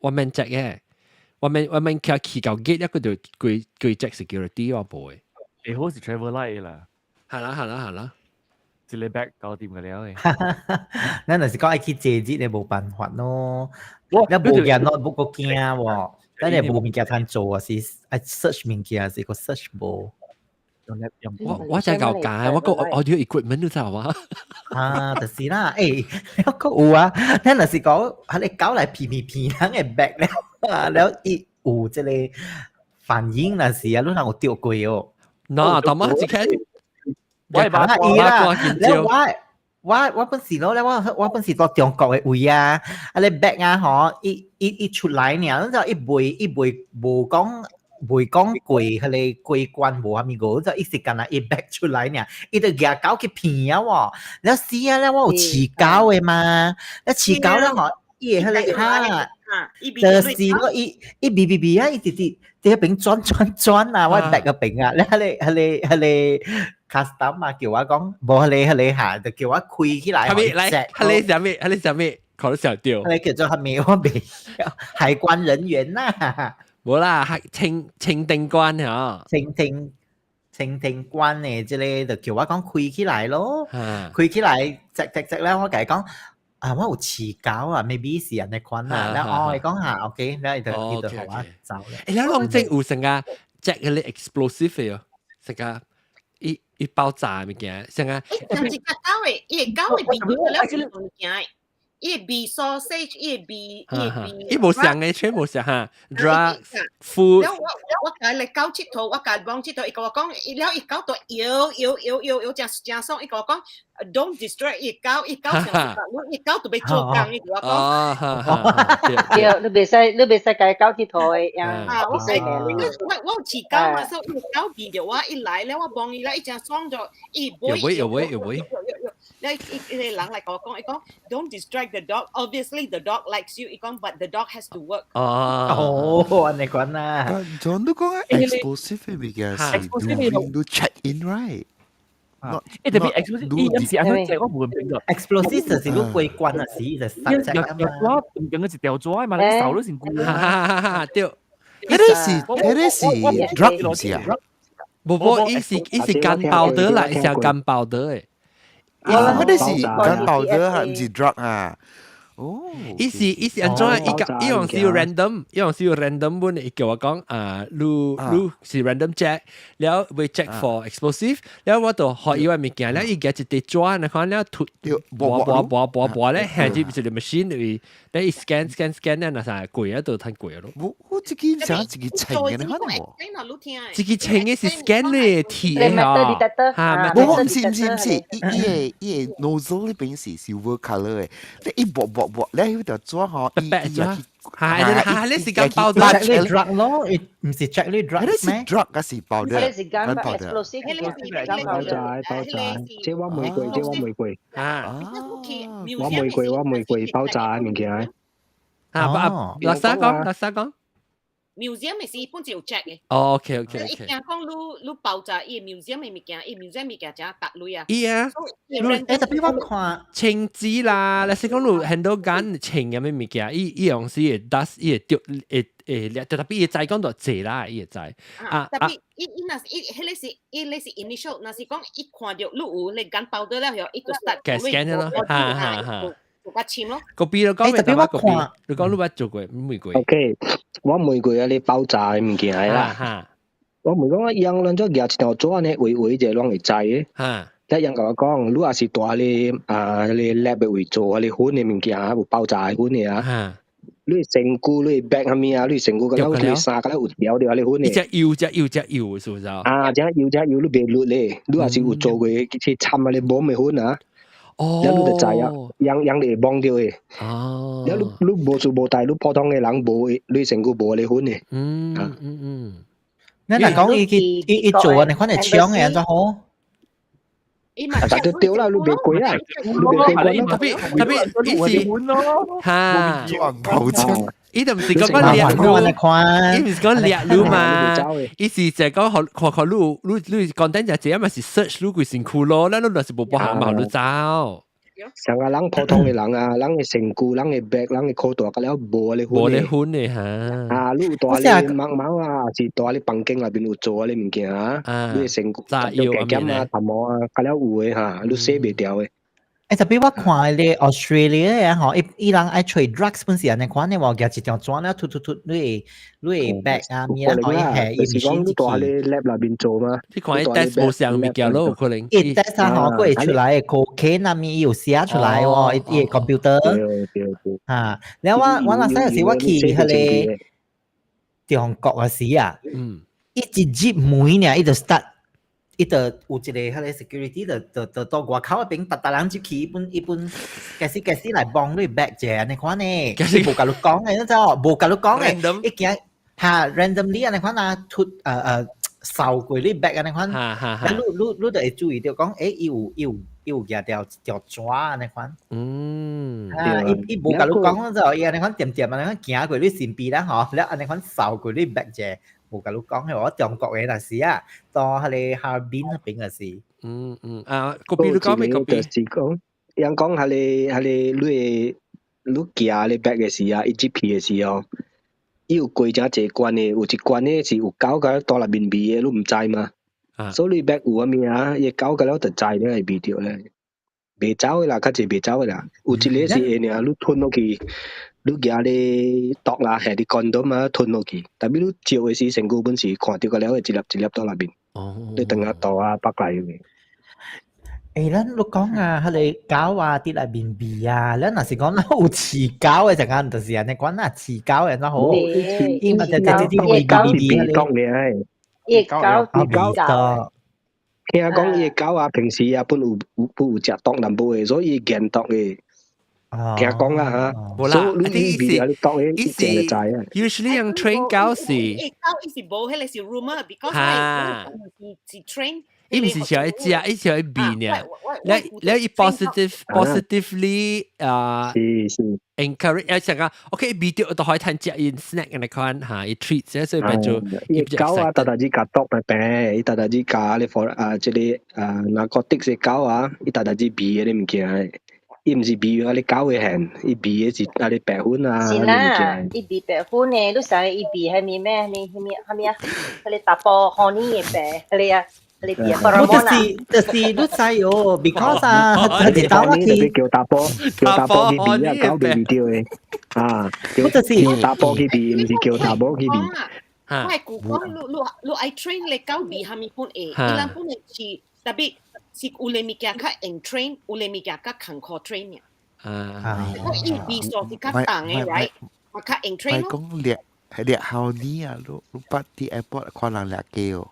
我免 check 嘅，我免去到 gate 一個就過過 check security 我無的。會好是 travel light 啦。係啦係啦係啦。一個 bag 搞掂嘅了嘅。咱就是講愛去坐熱你無辦法咯。你無件 notebook 個驚喎，咱你無物件通做啊，是愛 search 物件是個 search 無。我真係夠假，我個 audio equipment 都知嘛。啊，就是啦，欸，我個有啊，咱就是講，係你搞來皮皮皮人嘅 bag 了，啊，了伊有這個反應啦，是啊，你人有著過哦。嗱，大媽一看，我係把伊啦，了我本時咯，咧我本時到中國嘅位啊，啊你 bag 啊，嗬，一出來呢，就伊袂無講。袂講過彼個過關無啥物個，就一時間啊，伊 bag 出來呢，伊就舉狗去騙啊喎，了死啊了，我有飼狗的嘛，了飼狗了吼，伊會彼個哈，就是咯，伊避避避啊，伊直直佇彼邊轉轉轉啊，我 bag 個邊啊，了彼個 custom 啊，叫我講無彼個嚇，就叫我開起來。啥物來？彼個啥物？彼個啥物？可能小掉。彼個叫做啥物？我袂曉，海關人員呐。無啦，係清定關嚇。清定關的，這個就叫我講開起來咯，開起來，隻隻隻咧，我共伊講啊，我有飼狗啊，maybe 是按呢款啊，然後哦，伊講下 OK，然後伊就予我走咧。欸，你攏真有成個 check 嗰個 explosive 的，成個一爆炸物件，成個。欸，但是較狗的，伊個狗的味道了是物件的。伊會味 sausage，伊會味，伊會味。伊無相的，全無相哈。Drugs, food。了我共伊來狗𨑨迌，我共伊摸𨑨迌，伊共我講，了伊狗就搖搖搖搖搖誠誠爽，伊共我講，don't destroy 伊狗，伊狗上伊狗就欲做工，伊共我講。哦，對，你袂使共伊狗𨑨迌的，啊，我有飼狗嘛，所以伊狗見著我一來了，我摸伊了，伊誠爽就，伊會有會有會。了伊伊個人來共我講，伊講 don't distract the dog. Obviously the dog likes you. 伊講 but the dog has to work. 哦，按呢款啊。 John 都講 explosive 嘅物件是 during 都 check in right？欸，特別 explosive，伊毋是按怎這我無明白。 explosive 就是你過關啊時就實隻啊嘛。我唔緊一條紙嘛，你掃你身軀。哈哈哈！對。彼個是 drug 毋是啊？無無，伊是 gunpowder 啦，伊是 gunpowder 的。啊，彼個是 gunpowder 啊，毋是 drug 啊。哦，伊是按怎？伊個伊用是 random，伊用是 random 本，伊叫我講啊，你是 random check，了會 check for explosive，了我就予伊個物件，了伊舉一塊紙，你看了塗，撥撥撥撥撥咧，下入一個 machine 裏，咧伊 scan scan scan 咧，若啥過啊，就趁過咯。我這個像一個稱的，你看無？這個稱的是 scan 咧，鐵的哦。嚇，無毋是毋是毋是，伊個 nozzle 呢邊是 silver colour 的，你一撥撥撥，你彼條紙吼，伊伊也去，係係，你是 gunpowder ，check 你 drug 咯，毋是 check 你 drug 咩？是 drug 還是 powder？你是 gun explosive，爆炸爆炸，這我玫瑰，這我玫瑰。啊，我玫瑰爆炸的物件。啊，垃圾講，垃圾講。 museum 的是本就有 check 的。哦，OK。伊驚講你爆炸，伊 museum 的物件，伊 museum 物件誠值鐳啊。伊啊，欸，特別我看槍支啦，你是講你 handle gun 槍咁嘅物件，伊用時會 dust，伊會掉，會特別伊會知講到濟啦，伊會知。啊，特別伊若是伊彼個是伊彼是 initial，若是講伊看著你有彼 gunpowder 了後，伊就 start 嘅 scan 咯，哈哈哈。做較深咯。個比如講，特別我看，你講你捌做過問過？OK，我問過啊，你爆炸的物件啦。我問講啊，伊人攏做舉一條紙按呢圍圍者攏會知的。咧人共我講，你若是蹛彼個啊，彼個 lab 的位做彼個粉的物件，有爆炸的粉的啊。你身軀你 bag 啥物啊？你身軀敢若你衫敢若有條著彼個粉的。隻油隻油隻油是毋是啊？啊，隻油隻油你袂落咧，你若是有做過去摻彼個bomb 的粉啊。了你就知啊，人人會摸著的。哦。了你無事無代，你普通的人無，你身軀無彼個粉的。你若講伊去伊伊做啊，你看會搶的按怎好？啊，就對啦，你袂過啦，你袂過關。特別特別伊是哈，紅包伊就毋是講講掠你，伊毋是講掠你嘛，伊是就講看看你你你講等陣這嘛是 search 你規身軀咯，咱你若是無包含嘛，你走。像啊，人普通的人啊，人的身軀、人的 bag、人的褲袋，甲了無咧無咧分的哈。啊，你有蹛咧毛毛啊，是蹛咧房間內面有做咧物件啊，你的身軀有加減啊、頭毛啊，甲了有的哈，你洗袂掉的。欸，特別我看咧 Australia 啊，吼，伊伊人愛揣 drugs 本是按呢款的，我舉一張紙了，突突突，你會你會 bag 啊，物啊，可以下伊就是講你蹛咧 lab 內面做嘛？你看伊 test 無相物件咯，有可能。伊 test 啊，吼，佢會出來 cocaine 啊，物有寫出來喎，伊伊 computer。對對對。嚇，了我我那時時我去彼个中國嘅時啊，伊一入門爾，伊就 start。伊就有一個彼个 security 就就就到外口彼邊，逐逐人入去，伊本伊本開始開始來幫你 bag 者按呢款呢，伊無共你講的，你知無？無共你講的，伊行哈 randomly 按呢款啊，突掃過你 bag 按呢款，你你你就會注意著講，欸，伊有伊有伊有舉著一條紙按呢款，啊，伊伊無共你講，你知無？伊按呢款恬恬按呢款行過你身邊啦吼，了按呢款掃過你 bag 者。無共你講的，我中國的若是啊，到彼个哈爾濱彼邊的是。嗯嗯啊，個比你講咩個比？就是講，人講彼个彼个你你行咧 bag 的時啊，伊入去的時候，伊有過誠濟關的，有一關的是有狗共蹛內面味的，你毋知嘛？所以你 bag 有啥物啊？伊狗共了就知你會味著咧，袂走的啦，較濟袂走的啦。有一个是會爾，你吞落去。你舉咧毒啦，還是 condom 啊，吞落去。但係你照的時，身軀本是看著個了會一粒一粒蹛內面。哦。你等下倒啊，北來的。欸，咱你講啊，彼个狗啊，佇內面味啊，咱若是講咱有飼狗的，陣間就是按呢款啊，飼狗的那好，伊嘛就就就味味味味。伊狗伊狗。聽講伊狗啊，平時啊，本有有本有食毒淡薄的，所以伊見毒的。聽講啦嚇，無啦，你意思意思，usually 用 train 狗是，狗伊是無彼个是 rumor，because 是是 train。伊毋是像愛食，伊是愛味呢。你你伊 positively 啊，是是 encourage 啊，成個 OK 味著都可以趁食伊 snack 按呢款嚇，伊 treat 所以變做伊狗啊，逐逐日共毒白白，伊逐逐日共咧 for 啊，這個啊，narcotic 的狗啊，伊逐逐日味的物件。伊毋是味啊，你狗的現，伊味的是啊，你白粉啊。是啦，伊味白粉的，你知伊味彼物咩？彼彼物彼物啊？彼个查埔 honey 的白，彼个啊，彼个味我就是就是你知哦，because 啊，佢一當我去叫查埔，叫查埔去味啊，狗袂味著的啊。我就是查埔去味，毋是叫查某去味。我係古講，你你你愛 train 你狗味蝦米款會，伊人本來是特別。是有个物件較用 train，有个物件較艱苦 train 嘅。啊，我伊味素是較重的，right？嘛較用 train 咯。講掠係掠後呢啊，你你捌佇 airport 看人掠雞哦。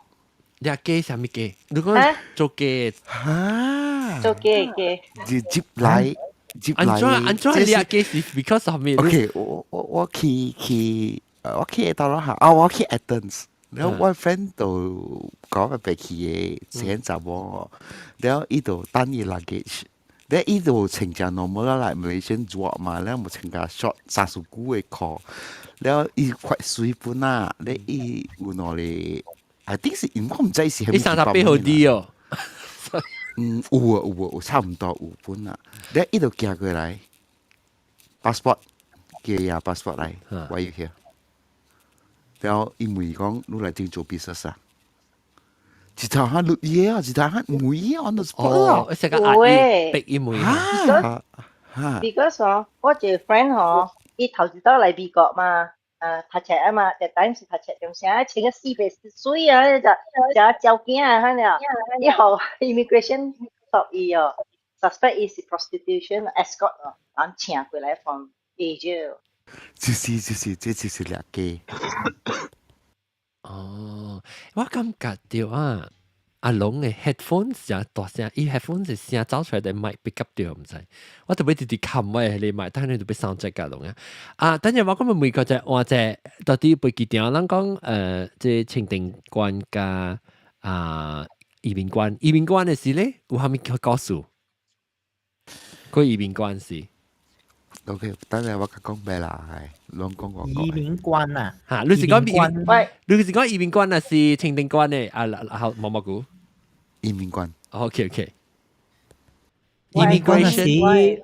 掠雞啥物雞？你講做雞？哈？做雞雞。入入來入來。按怎按怎掠雞是 because of 咩？OK，我我我去去我去到啦嚇，啊我去 Athens。然後我 friend 就講個白去的先查某，然後伊就等伊 luggage，然後伊就穿正 normal 啦，來 Malaysian 做嘛，然後無穿個 short 三十九的褲，然後伊快水本啊，咧伊有兩個，I think 是，我毋知是伊38號啲哦，嗯，有啊有啊，有差毋多有本啊，咧伊就行過來，passport，寄啊 passport 來，why you here？然後伊問講，你來這做 business 啊？一頭下錄嘢啊，一頭下問嘢 on the spot 啊，成個壓力逼伊問。 Because 哦，我一個 friend 吼，伊頭一道來美國嘛，讀冊啊嘛，就等是讀冊中啥，穿個四白水啊，就就照鏡啊，可能，以後 immigration stop 伊哦，suspect 伊是 prostitution escort 哦，人請過來 from Asia。就是就是，這就是掠雞。哦，我感覺著啊，阿龍的 headphones 誠大聲，伊 headphones 是聲走出來的麥 pick up 著，毋知。我特別直直冚我的彼個麥，等下就欲 sound check 甲龍啊。啊，等陣我今日問個就換者到底飛機場，咱講這清定關佮啊，移民官，移民官的時咧，有啥物故事？個移民官是 OK，等陣我講咩啦？係，攏講我移民官啊，嚇，你是講移官？喂，你是講移民官啊？是清定官的啊？好，毛毛菇。移民官。 OK。移民官是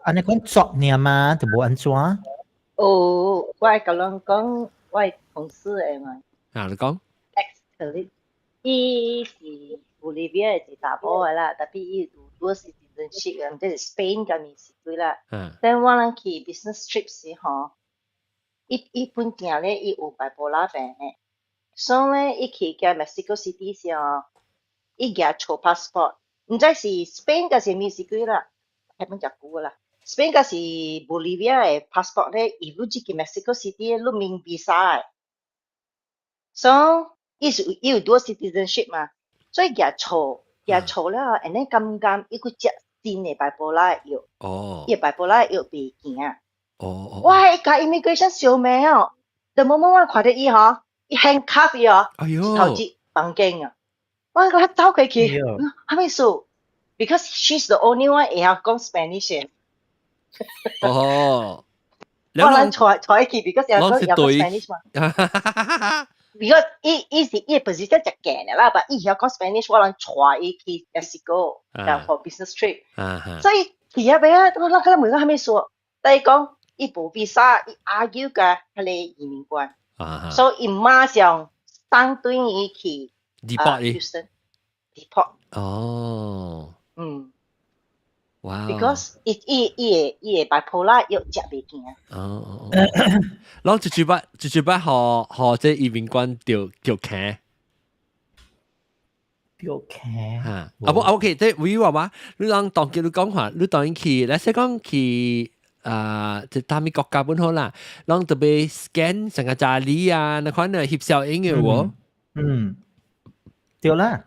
按呢講作爾嘛，就無按怎？哦，我會共人講，我同事的嘛。啊，你講。 ex colleague，伊是 Bolivia 的一查某的啦，tapi 伊有 dual citizenship 嘅，即是 Spain 佮墨西哥啦。等我人去 business trip 時吼，伊伊本囝咧，伊有 bipolar 病的，所以咧，伊去到 Mexico City 時吼，伊舉錯 passport，毋知是 Spain 抑是墨西哥啦，彼擺誠久啦。Spain 抑是 Bolivia 的 passport 咧，伊你入去 Mexico City 你免 visa 的，所以伊是伊有 dual citizenship 嘛，所以舉錯舉錯了，and then 感覺伊閣食新的 bipolar 藥，伊 bipolar 藥袂行。哇！伊共 immigration 相罵哦，the moment 我看著伊吼，伊 handcuff 伊哦，哎喲，頭入房間啊，我講走過去，啥物事？Because she's the only one 會曉講 Spanish 的。我人帶帶去，because 會曉講 Spanish 嘛。Because 伊伊是伊 position 就驚的啦，但伊曉講 Spanish，我人帶伊去 Mexico，然後 business trip。所以去遐尾啊，我我問講啥物事？但伊講伊無 visa，伊 argue 共彼個移民官，所以伊馬上送轉伊去 deport 伊 deport。哇！Because 伊伊伊會伊會 bipolar 藥食袂行。哦哦哦，攏一一擺一一擺，予予這移民官著著墾。著墾。嚇！啊無 OK，這為話嘛，你人當叫你講話，你當去，來說講去啊，這啥物國家本好啦，攏特別 scan 成個家裡啊，那款的翕相影的喎。嗯，對啦。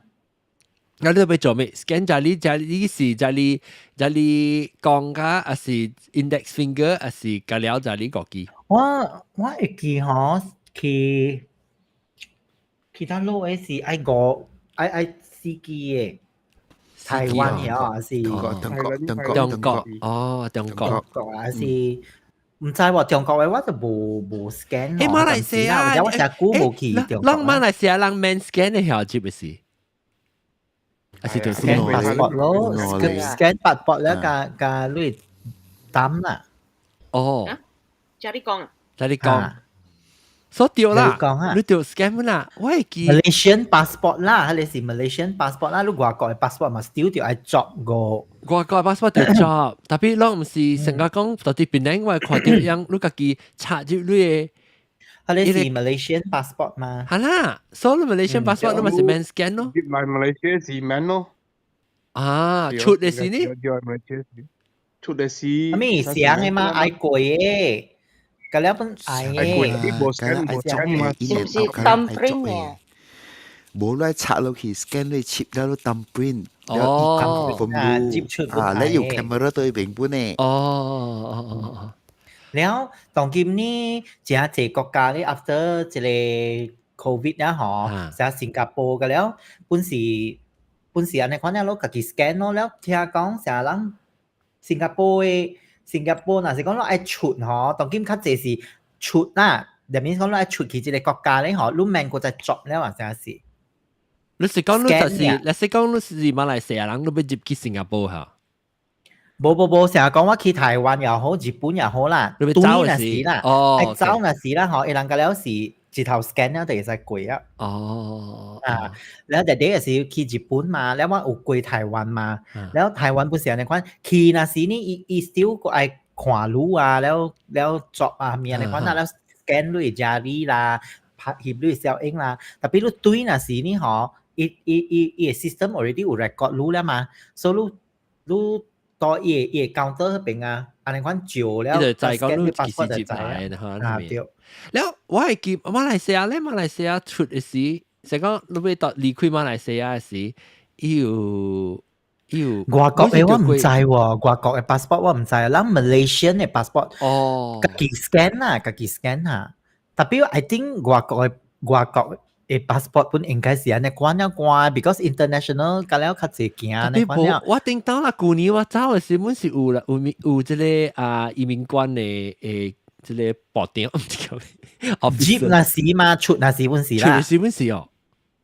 啊，你欲做咩？scan 遮裡遮裡是遮裡遮裡講甲，還是 index finger，還是加了遮裡國記？我我會記吼去其他路的是愛五愛愛四支的，台灣的還是中國中國中國中國哦，中國國還是毋知喎，中國的我就無無 scan。欸，馬來西亞，我誠久無去中國。咱馬來西亞人免 scan 的曉這不是？還是就 scan passport 咯，scan passport 咧，共共你擔啦。哦，遮你講啊？遮你講，所對啦，你著 scan 啦，我會記。 Malaysian passport 啦，彼個是 Malaysian passport 啦，你外國的 passport 嘛，still 著愛作個。外國的 passport 著作，tapi 攏毋是成個講，到佇檳城我會看著樣，你家己插入你的。彼個是 Malaysian passport 嘛？係啦，所以 Malaysian passport 你咪是免 scan 咯。入來馬來西亞是免咯。啊，出的是呢？出的是。啥物相的嘛？愛過的，佮了本愛的。無 scan 無 scan 嘛？是毋是 thumbprint 呢？無來插落去 scan 你 chip 了你 thumbprint，哦，啊，接出啊，你有 camera 對面本呢？哦哦哦哦。了，當今呢，誠濟國家咧，after 這個 COVID 了吼，像新加坡個了，本是本是按呢款了，攏家己 scan 咯，了聽講啥人新加坡的新加坡，若是講攏愛出吼，當今較濟是出啦，入面講攏愛出去這個國家咧吼，你免閣再作了啊，啥是？你是講你就是，你是講你是馬來西亞人，你欲入去新加坡哈？無無無，成日講我去台灣又好，日本又好啦，你欲走若時啦，愛走若時啦吼，伊人個了是一頭 scan 了就會使過啊。啊，了第第個是去日本嘛，了我有過台灣嘛，了台灣不是按呢款，去若時呢，伊伊 still 閣愛看路啊，了了作啊，物按呢款啊，了 scan 你家裡啦，拍翕你相影啦，tapi 你轉若時呢吼，伊伊伊伊個 system already 有 record 你了嘛，所以你你到伊個伊個 counter 彼邊啊，按呢款照了，伊就知講你幾時入來的啊對。了我會記馬來西亞咧，馬來西亞出的時，是講你欲到離開馬來西亞的時，伊有伊有外國的我毋知喎，外國的 passport 我毋知，咱 Malaysian 的 passport 哦，家己 scan 啦，家己 scan 哈。tapi I think 外國的外國的 passport 本應該是按呢關了關，because international 甲了較濟行按呢關了。我頂當啦，舊年我走的時，本是有啦，有有這個啊移民官的這個部長，毋是叫入那時嘛，出那時本是啦。出時本是哦。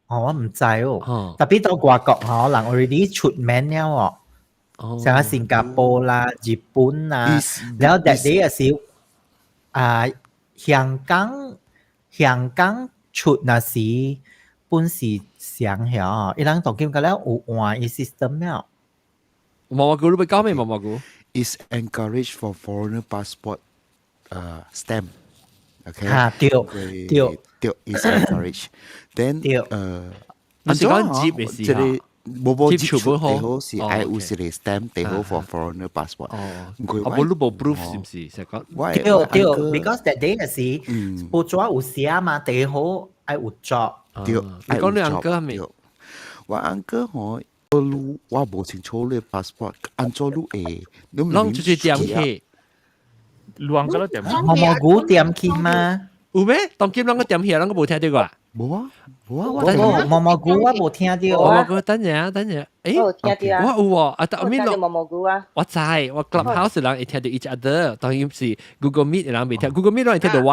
哦，我毋知哦。特別到外國吼，人 already 出免了哦。像新加坡啦、日本啦，然後 that day 也是啊，香港香港出那時本是上曉，伊人當今個了有換伊 system 了。毛毛菇你欲講咩？毛毛菇？Is encouraged for foreigner passport stamp. Okay. 啊，對對對，is encouraged. Then 對，你是講入的時候？無無入出好是愛有一個 stamp 第好 for foreigner passport。哦，啊無你無 proof 是毋是？是講對對，because that day 是報紙有寫嘛，第好愛有 job。對，你講你 uncle 係咪？我 uncle 吼，你我無清楚你 passport，按怎你會？攏出去點去？兩個都點。毛毛菇點去嗎？有咩？當今攏個點去，攏個無聽著過？無啊，無啊，我毛毛菇我無聽著。毛毛菇等陣啊，等陣。誒，我聽著啊。我有喎，啊，但後面毛毛菇啊。我知，我 Clubhouse 人會聽著 each other，當然是 Google Meet 人袂聽，Google Meet 人會聽著我。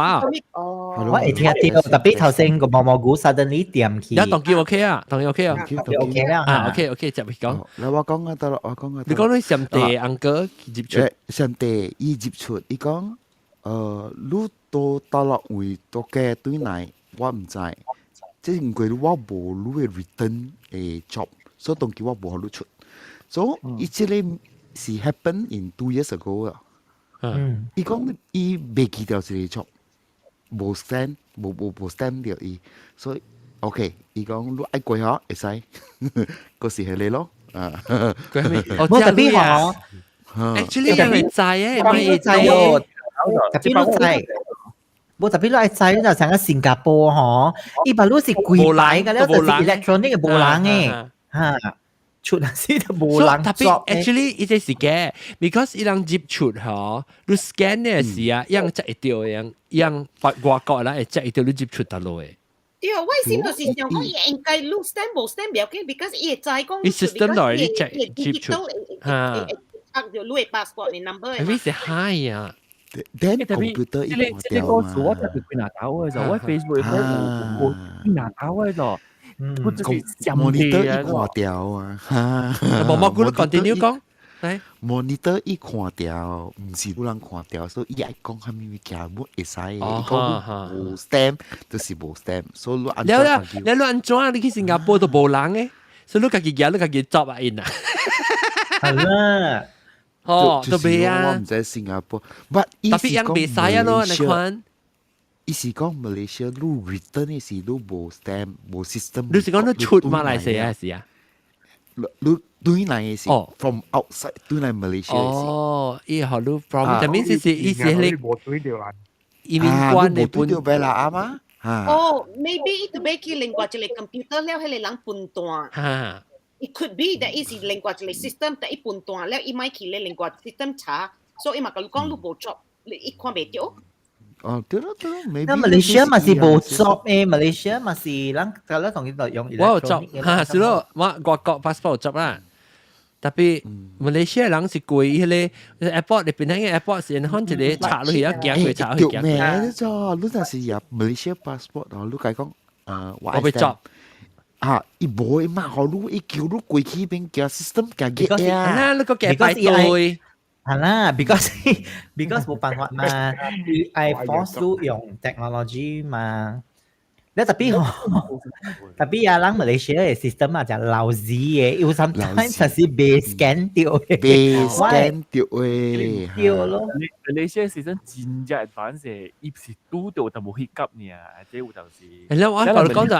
哦。我會聽著，特別頭先個毛毛菇 suddenly 點去。一當叫 OK 啊，當然 OK 啊，OK 啦。啊，OK OK，接去講。嗱，我講啊得啦，我講啊。你講你上帝 uncle 入出，上帝伊入出，伊講，你到大陸位到嘅對來，我毋知。這是因為我無你的 return 的 job，所以當時我無予你出。所以伊這個是 happen in 2 years ago 啊。伊講伊袂記得一個 job，無 stamp，無無無 stamp 著伊，所以 OK，伊講你愛過嗬，會使，嗰時係你咯。啊，無特別嗬，actually 因為知誒，唔係知哦，特別你知。無特別你愛知，就像個新加坡嗬，伊把路是規排嘅了，就是 electronic 嘅無人嘅，嚇，出那時就無人特別 actually 伊這是假，because 伊人入出嗬，你 scan 嘅時啊，樣則會著樣樣外國人會則會著你入出佗落的。對，我心就是想講，伊應該錄 stamp 無 stamp 袂要緊，because 伊會知講。伊 system 內你 check 入出，嚇，就你 passport 的 number。係是 high 啊！ Then computer 這個這個故事我特別幾拿到嘅就，我 Facebook 有幾拿到嘅就，我就是 monitor 伊看掉啊，毛毛菇你 continue 講， monitor 伊看掉，毋是有人看掉，所以伊愛講啥物物件，冇會使。伊講無 stamp 就是無 stamp，所以你按了了，了你按怎你去新加坡都無人嘅，所以你家己行，你家己執啊因啊。係啦。哦，都袂啊！我毋知新加坡，but 特別樣袂使啊咯，你看。伊是講馬來西亞你 return 的時你無 stamp 無 system。你是講你出馬來西亞是啊？你對來的是 from outside 對來馬來西亞是。哦，伊予你 from，但意思是意思係你移民官的本。對啦，啱啊。哦，maybe 伊就欲去另外一個 computer 了，彼個人分段。哈。 It could be that 伊是另外一個 system，但伊分段了，伊莫去咧另外 system 查，所以伊嘛共你講你無 job，你伊看袂著。哦，對咯對咯，那馬來西亞嘛是無 job 誒，馬來西亞嘛是咱咱同佢度用。我有 job，哈，是咯，我外國 passport 有 job 啦。特別馬來西亞人是過彼個 airport 入邊那個 airport 是看一個查落去啊，行過查去行。對咩？啫，你若是入馬來西亞 passport 哦，你共伊講，我欲 job。啊！伊無嘛，予你伊叫你過去邊行 system 行嘅啊！你個夾排隊。係啦，because 冇辦法嘛，伊愛 force 你用 technology 嘛。你特別吼，特別啊，咱馬來西亞的 system 啊，就 lousy 的，有 sometimes 就是袂 scan 著的，袂 scan 著的，對咯。馬來西亞 system 真正 advanced，伊是拄著就無 hiccup 爾，這有當時。你我同你講就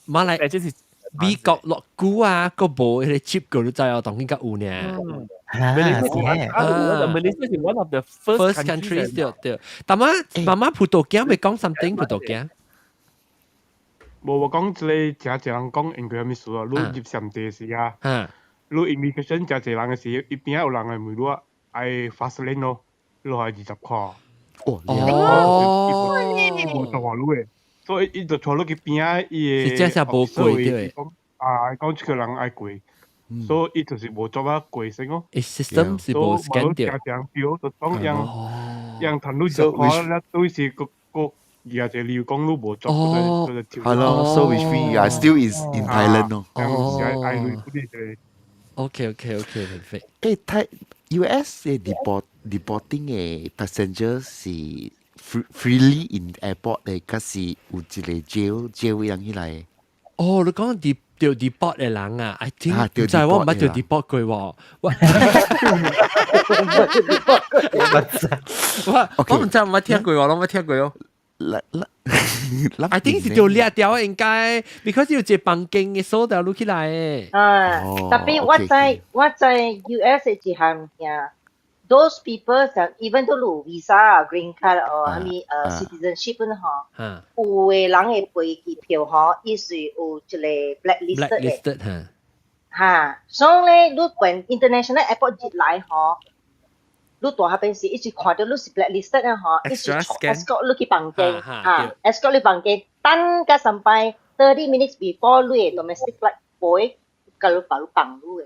馬來，這是美國落久啊，閣無彼個 chip 個你知哦，當今較有呢。啊，馬來西亞是 one of the first countries 對對。但媽媽媽葡萄鏡欲講 something 葡萄鏡。無我講這個誠濟人講應該啥物事啊？你入上地時啊，你 immigration 誠濟人的時，伊邊仔有人會問你愛 fast lane 咯，你愛20塊。哦，哦，無大路的。所以伊就坐落去邊仔，伊是真正無過對。啊，講這個人愛過，所以伊就是無做啊過先咯。 system 是無 scan 掉。正表就講樣樣談論就可能對是個個而家就理由講你無做，係咯，so which mean you are still is in Thailand 咯。哦。OK，perfect。誒，泰 US 嘅 deporting 嘅 passenger 是 freely in airport 嘅，還是有一個 jail 人起來？哦，你講 掉 deport 嘅人啊，I think 唔知我唔捌掉 deport 過喎。我我唔知唔捌聽過喎，攏捌聽過哦。啦啦，I think 是掉掠掉應該，because 有一個房間嘅鎖掉落起來嘅。啊，特別我在 US 嘅一項物件，those people 就 even 都有 visa green card 哦，啥物citizenship 嗬，有嘅人嘅飛機票嗬，伊是有一個 blacklisted 嘅。 blacklisted 嚇。嚇，所以咧，你從 international airport 入來嗬，你大下邊時一直看到你是 blacklisted 啊嗬，一直 escort 你去房間嚇，escort 你房間，等個三擺 30 minutes before 你嘅 domestic flight 飛，共你把你放你嘅。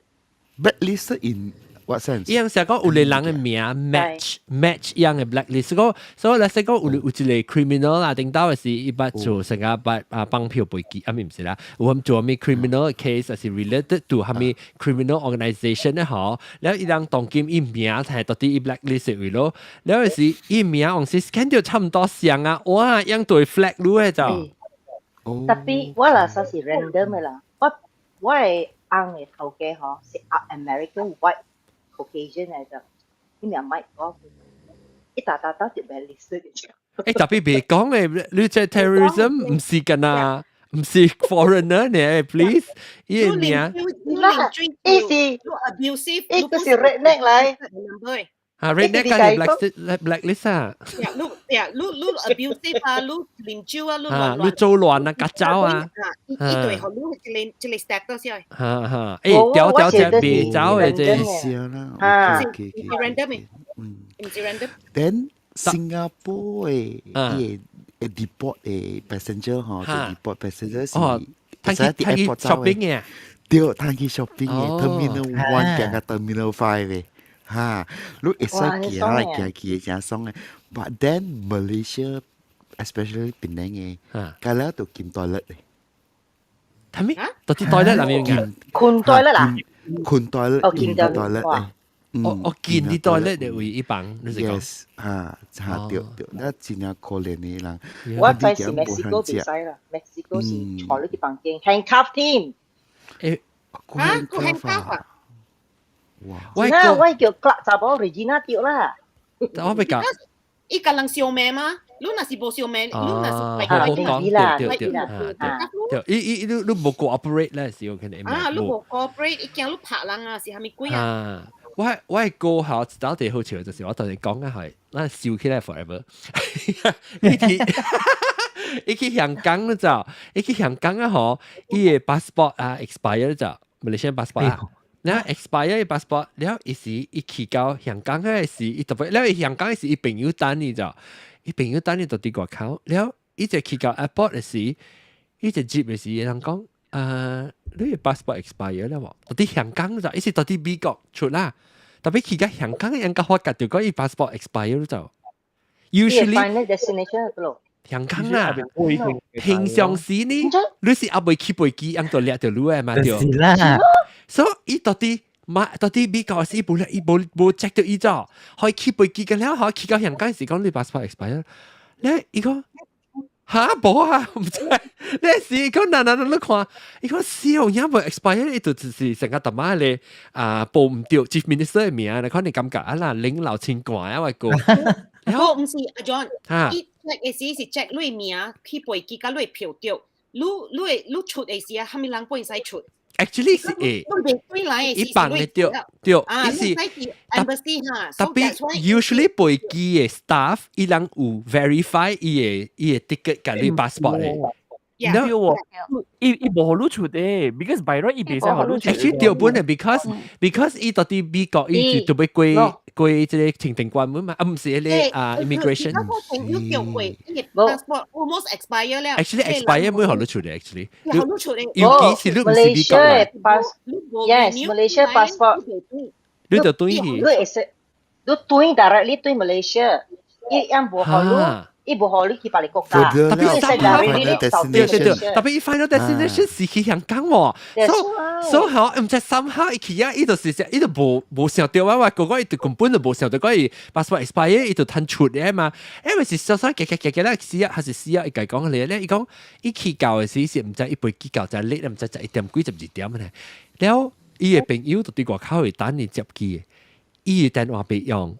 Blacklisted in what sense？伊樣成講有個人嘅名 match match 樣嘅 blacklist，個所以咧，說講有一個 criminal 啦，頂到嘅是伊捌做成個捌啊綁票飛機，啊咪毋是啦，有做咩 criminal case，還是 related to 蝦米 criminal organization 咧嗬，了伊人當今伊名係到底伊 blacklist 位咯，了是伊名往時 scan 到差唔多像啊，哇，樣對 flag 路嘅就。特別我啦，說是 random 嘅啦，我嘅翁嘅頭家嗬是 American white Caucasian 嚟嘅，伊名 Mike 講，一打打打就 blacklisted 嘅。誒，特別別講誒，你這 terrorism 唔是㗎呐，唔是 foreigner 呢，please，伊個名，伊是 abusive，伊個是 redneck 嚟。啊，redneck 係 blacklist blacklist 啊。你呀，你 abusive 啊，你啉酒啊，你亂你做亂啊，夾走啊。伊對，予你這個 status 啊。哈哈，誒，掉掉只別走嘅這。啦。啊，唔是 random 嘅，唔是 random。 Then 新加坡嘅伊個 deport 嘅 passenger 嗬，就 deport passenger 是，他去 shopping 嘅。對，他去 shopping 嘅 Terminal 1 行到 Terminal 5 嘅。哈，你會使行來行去嘅真爽嘅。But then Malaysia especially 檳城嘅，隔了就禁 toilet 嘅。係咪？到啲 toilet 裏面嘅？困 toilet 啦？困 toilet，禁 toilet 嘅。我見啲 toilet 嘅位一房，你是講？Yes，嚇嚇對對，那真正可憐嘅人。我知是墨西哥袂使啦，墨西哥是坐你去房間 handcuff 添。誒，嚇，個 handcuff 啊？哇！我我叫 Clark 查某 Regina 對啦。我欲講。伊共人相罵嗎？你若是無相罵，你若是好講對對對對，伊伊你你無 cooperate 咧，是有可能。啊，你無 cooperate，伊驚你拍人啊，是啥物鬼啊？我係過後一道地好笑，就是我同你講啊係，咱笑起來 forever。伊去香港了就，伊去香港啊嗬，伊个 passport 啊 expire 就，馬來西亞 passport 啊。然後 expire 個 passport，了伊時伊去到香港嗰時，伊特別，了伊香港時，伊朋友等伊就，伊朋友等伊到佇外口，了伊就去到 airport 嘅時，伊就接嘅時，人講，啊，你個 passport expire 了無？到佇香港就，伊是到佇美國出啦，特別去到香港，人家發覺就講伊 passport expire 就，usually final destination 咯。香港啊，平常時呢，你是猶未起飛機，按就掠著你嘅嘛對。是啦。所以伊到底嘛，到底美國是伊無伊無無 check 到伊咗，可以起飛機嘅了，可以去到香港時講你 passport expire，咧伊講嚇無啊，毋知，你是講哪哪哪你看，伊講死影無 expire，伊就就是成個淡仔咧啊報毋著 Chief Minister 嘅名，你看你感覺啊啦，領老清怪啊，我個。無毋是阿 John，伊 check 嘅時是 check 你名去飛機佮你票著，你出嘅時啊，啥物人會使出？ Actually 是會，一般嘅對對，伊是 embassy 哈，特別 usually 飛機嘅 staff 伊人有 verify 伊个 ticket 佮你 passport 嘅。對喎，伊無予你出嘅，because by right 伊袂使予你出。 Actually 對本嘅，because 伊到底美國伊就特別過過這個停定關門嘛，啊唔是迄個啊 immigration。有叫過，伊 passport almost expire 了。 Actually expire 每學都出嚟，actually。學都出嚟。尤其是你唔是美國人。 Yes，Malaysia passport。你就對去。你會使，你對 directly 對 Malaysia，伊樣無予你。伊無予你去別個國家， Tapi 對對對，tapi 伊 final destination 是去香港喎，所以嗬，毋知 somehow 伊去啊，伊就是伊就無想到啊，話個個伊就根本就無想到講伊 passport expire，伊就褪出嘅嘛，因為是小小夾夾夾夾咧，死啊，還是死啊，伊家講咧咧，伊講伊去到嘅時是毋知伊飛機到就 late，毋知11點幾12點咧，了伊嘅朋友就對外口會等伊接機嘅，伊嘅電話袂用，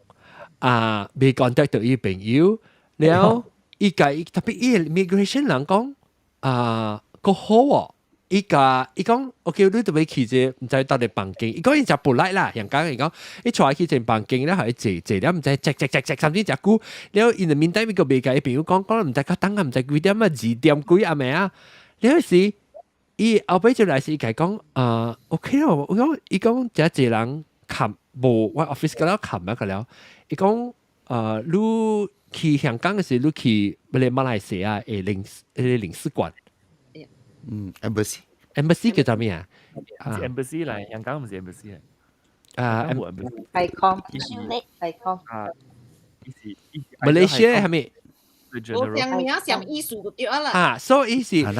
啊，未 contact 到伊朋友。了，伊共 tapi 伊 immigration 人講啊，閣好喎，伊共伊講，OK，你著欲去這毋知佗个房間，伊講伊誠 polite 啦，香港伊講，伊帶去一個房間咧，予伊坐坐了，毋知 check check check check 三點誠久，了 in the meantime 伊閣袂共伊朋友講，講毋知較等啊，毋知幾點啊，2點幾暗暝啊，了時伊後尾就來是伊共講啊，OK 咯，我講伊講誠濟人冚無我 office 個了冚啊個了，伊講啊，你去香港嘅時，你去乜個馬來西亞嘅領事館。嗯，embassy。 Embassy 叫做咩啊？Embassy 嚟，香港唔是 embassy 啊，ICOM，ICOM 啊，馬來西亞係咪？我講名上意思就對啦。啊，所以伊是伊是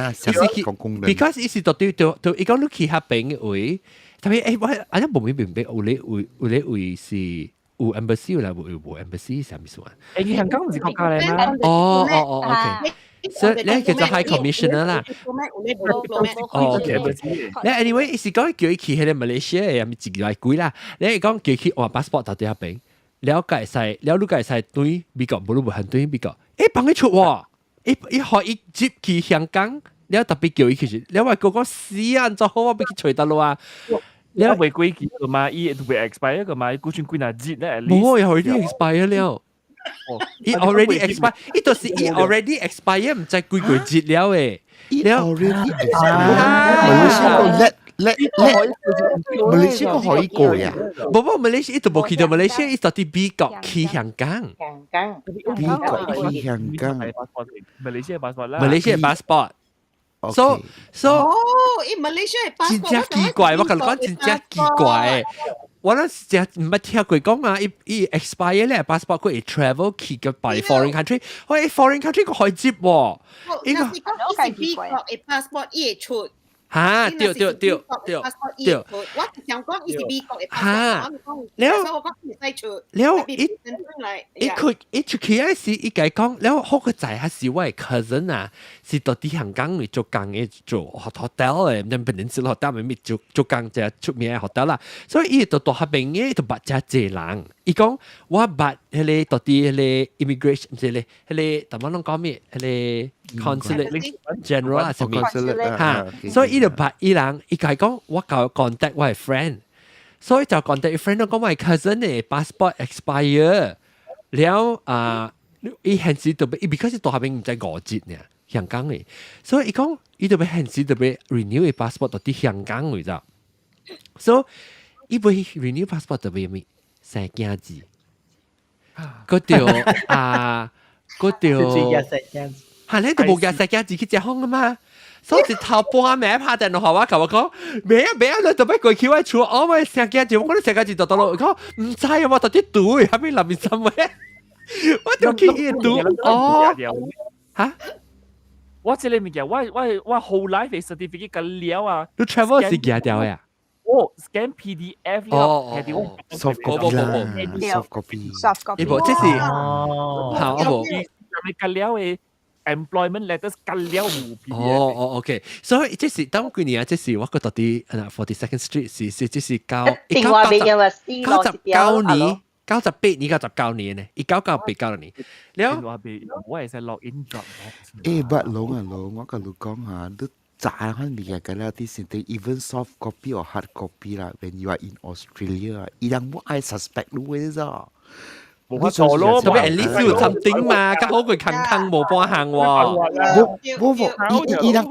去，because 伊是就對對對，伊講你去遐邊嘅位，tapi 我啊，你無明明白有咧位有咧位是有 embassy 有來無無 embassy 啥物事啊？欸，香港唔是國家嚟嗎？哦哦哦，OK。所以你叫做 High Commissioner 啦。哦，OK。你 anyway，伊是講叫伊去彼個馬來西亞，抑是一來幾啦？你講叫伊去換 passport 到佇遐邊，了解使，了你會使轉美國，無你無限轉美國。欸，放伊出喎！伊伊予伊接去香港，了 tapi 叫伊去，了我講講死啊！做好我欲去揣佗落啊！你未過期個嘛？伊未 expire 個嘛？伊古算幾若日咧？無，伊 already expire 了。伊 already expire，伊就是伊 already expire，毋知幾個月了誒。伊 already expire。馬來西亞 let let let，馬來西亞可以過呀？無無，馬來西亞伊就無去到馬來西亞，伊就佇美國去香港。香港。美國去香港。馬來西亞 passport 啦。馬來西亞 passport。So so 哦，伊馬來西亞 passport 真正奇怪，我共你講真正奇怪。我那是真毋捌聽過講啊，伊伊 expire 咧 passport 佢會 travel 去個 by foreign country，喂 foreign country 閣予伊接喎。伊個伊是美國的 passport 伊會出。嚇，對對對對對。我想講伊是美國的 passport，了我講伊會使出。了伊伊佢伊出去嗰時，伊共講了好個仔還是我的 cousin 啊，是到佇香港嚟做工嘅，做 hotel 嘅，毋知 Peninsula Hotel 咪做做工隻出名嘅 hotel 啦。所以伊就到彼邊嘅，就捌誠濟人。伊講我捌彼個到佇彼個 immigration 毋是咧，彼個淡薄攏講咩？彼個 consulate general 啊，啥物嚇？所以伊就捌伊人，伊共講我共 contact 我的 friend，所以就 contact 伊 friend 講我的 cousin 嘅 passport expire 了啊，伊現時就欲伊 because 到彼邊毋知5日呢，香港嘅，所以伊講伊就欲現時就欲 renew 伊 passport 到佇香港位咋，所以伊欲 renew passport 就欲咩？生囝子，閣著啊，閣著，嚇你都無舉生囝子去食風啊嘛？所以一頭半暝拍電話我共我講，袂啊袂啊，你就欲過去我厝，我咪生囝子，我講你生囝子就倒落，講毋知啊，我到底住喺邊南面三位，我就去伊住哦，嚇？我這個物件，我 whole life 的 certificate 個了啊！你 travel 是寄掉呀？哦，scan PDF 了，哦，soft copy 啦，soft copy，soft copy，無，這是好，無。你個了的 employment letters 個了有 PDF。哦哦，OK，所以這是當幾年啊？這是我覺得佇 42nd Street 是這是九1999年、98年、99年呢，1998、9年。了，我會使 log in 咗。欸，but 攏啊攏，我共你講嚇，你知款物件個了啲是啲 even soft copy or hard copy 啦。When you are in Australia，伊人無愛 suspect 你嘅咋。無法做咯，特別 at least 有 something 嘛，較好過空空無半項喎。無無無，伊伊人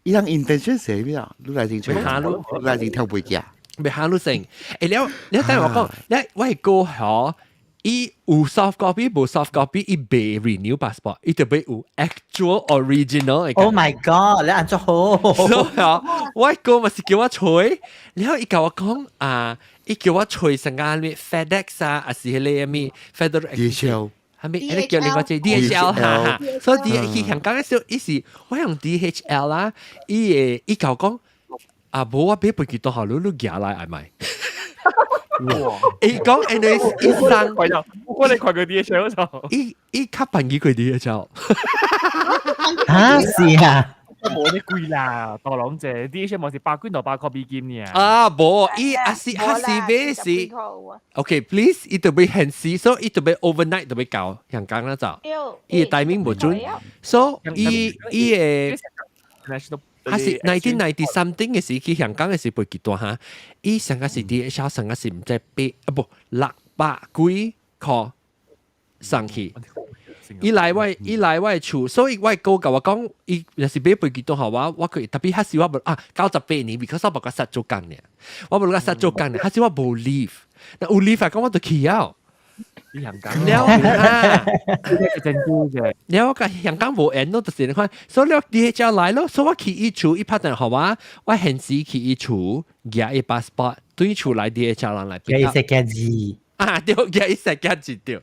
伊人 intention 是咩啊？你來先吹，你來先跳背機。未行路成。了，你等我講，你我係過河，伊有 soft copy 無 soft copy，伊未 renew passport，伊特別有 actual original。 Oh my god！你按做好。所以我哥咪是叫我揣，然後伊共我講啊，伊叫我揣成間咩 FedEx 啊，還是彼個咩 Federal DHL。係咪？彼個叫另外一個 DHL 哈哈。所以 D 去香港嘅時候，伊是我用 DHL 啦，伊會伊共我講啊，無我買飛機到下你你寄來係咪？伊講 anyway 伊送，我你看過 DHL 就，伊伊較便宜過 DHL。啊是啊。無呢貴啦，大郎姐，DHL 嘛是百幾到百塊美金呢。啊，無，伊啊是啊是買是，OK，please，伊特別限時，所以伊特別 overnight 特別到香港啦就，伊個 timing 無準，所以伊伊個。還是 1990 something 嘅時去香港嘅時飛幾多哈？伊上個是 DHL 上個是毋知八啊無六百幾箍送去。伊來我厝，所以我哥共我講，伊若是買飛機都好我我可以，特別彼時我無啊98年，because 我無共實做工呢，我無共實做工呢，彼時我無 leave，那有 leave 講我就去了。香港了啊，真久嘅。了我共香港無緣咯，就是你看，所以了 DHL 來咯，所以我去伊厝，伊拍電話我，我現時去伊厝，寄伊 passport，對厝來 DHL 人來。寄伊食字。啊，對，寄伊食字對。哇！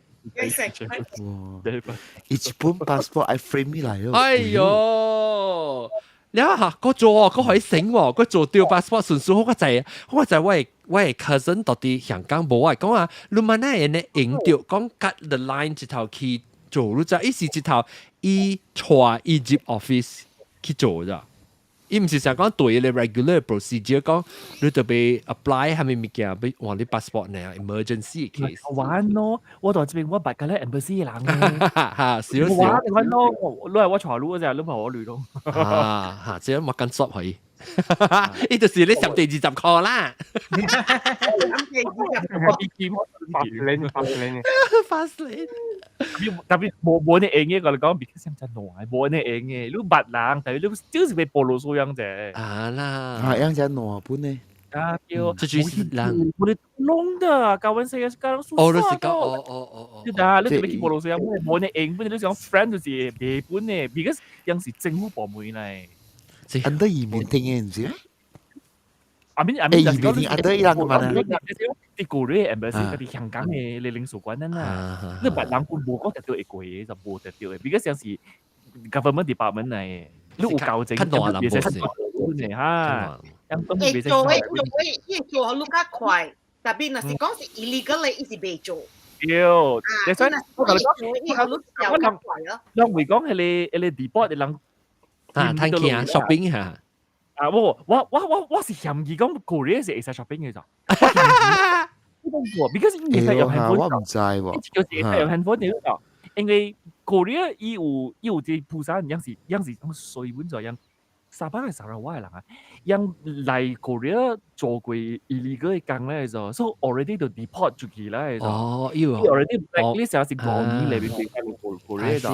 伊一本 passport 愛 frame 起來哦。哎喲，了嚇，我做哦，我可以醒喎，我做掉 passport 順數我知，我知我的 cousin 到佇香港無我講啊，你問那會呢用著講 cut the line 一頭去做，你知伊是一頭伊帶伊入 office 去做咋。伊毋是想講對個 regular procedure 講，你特別 apply 係咪物件，欲換你 passport 呢？emergency case。玩咯，我到這邊我捌個咧 embassy 人咧。哈，少少。玩玩咯，你係我帶路嗰隻，你唔係我旅咯。啊哈，這樣我緊縮佢。呢就是你十地20箍啦。 Fast lane fast lane fast lane。特別無呢用嘅，我嚟講，because 真爛，無呢用嘅，你捌人，但係你就是被暴露素樣啫。啊啦，啊，樣只爛本呢？啊，叫這就是人，我哋弄的，教阮細個教哦，你是講哦哦哦哦，對啊，你特別去暴露素樣，無呢用，本你講 friend 就是袂本嘅，because 樣是政府部門嚟。 under 移民廳嘅唔是？ I mean，移民廳 under 伊人嘅嘛？啲國內 embassy 特別香港嘅你領事館啊，你別人本無講特別會過嘅，就無特別嘅，because 像是 government department 嚟嘅，你有教證，較大人無是哈。會做嘅做嘅，伊做予較快，特別若是講是 illegal 嘅，伊是袂做。對，你所以我同你講，伊予你較快咯。人會講彼個 deport 嘅人。啊，趁錢啊，shopping 嚇。啊，我是嫌疑講 Korea 是會使 shopping 嘅咋。because 伊會使用 handphone，我毋知喎。就是會使用 handphone 嘅咋。因為 Korea 伊有這釜山，樣是樣是講水本就樣。沙巴係砂拉越嘅人啊，樣來 Korea 做過 illegal 嘅工咧就，所以 already 就 deport 出去啦就。哦，要 already blacklist 是5年裏邊過 Korea 就。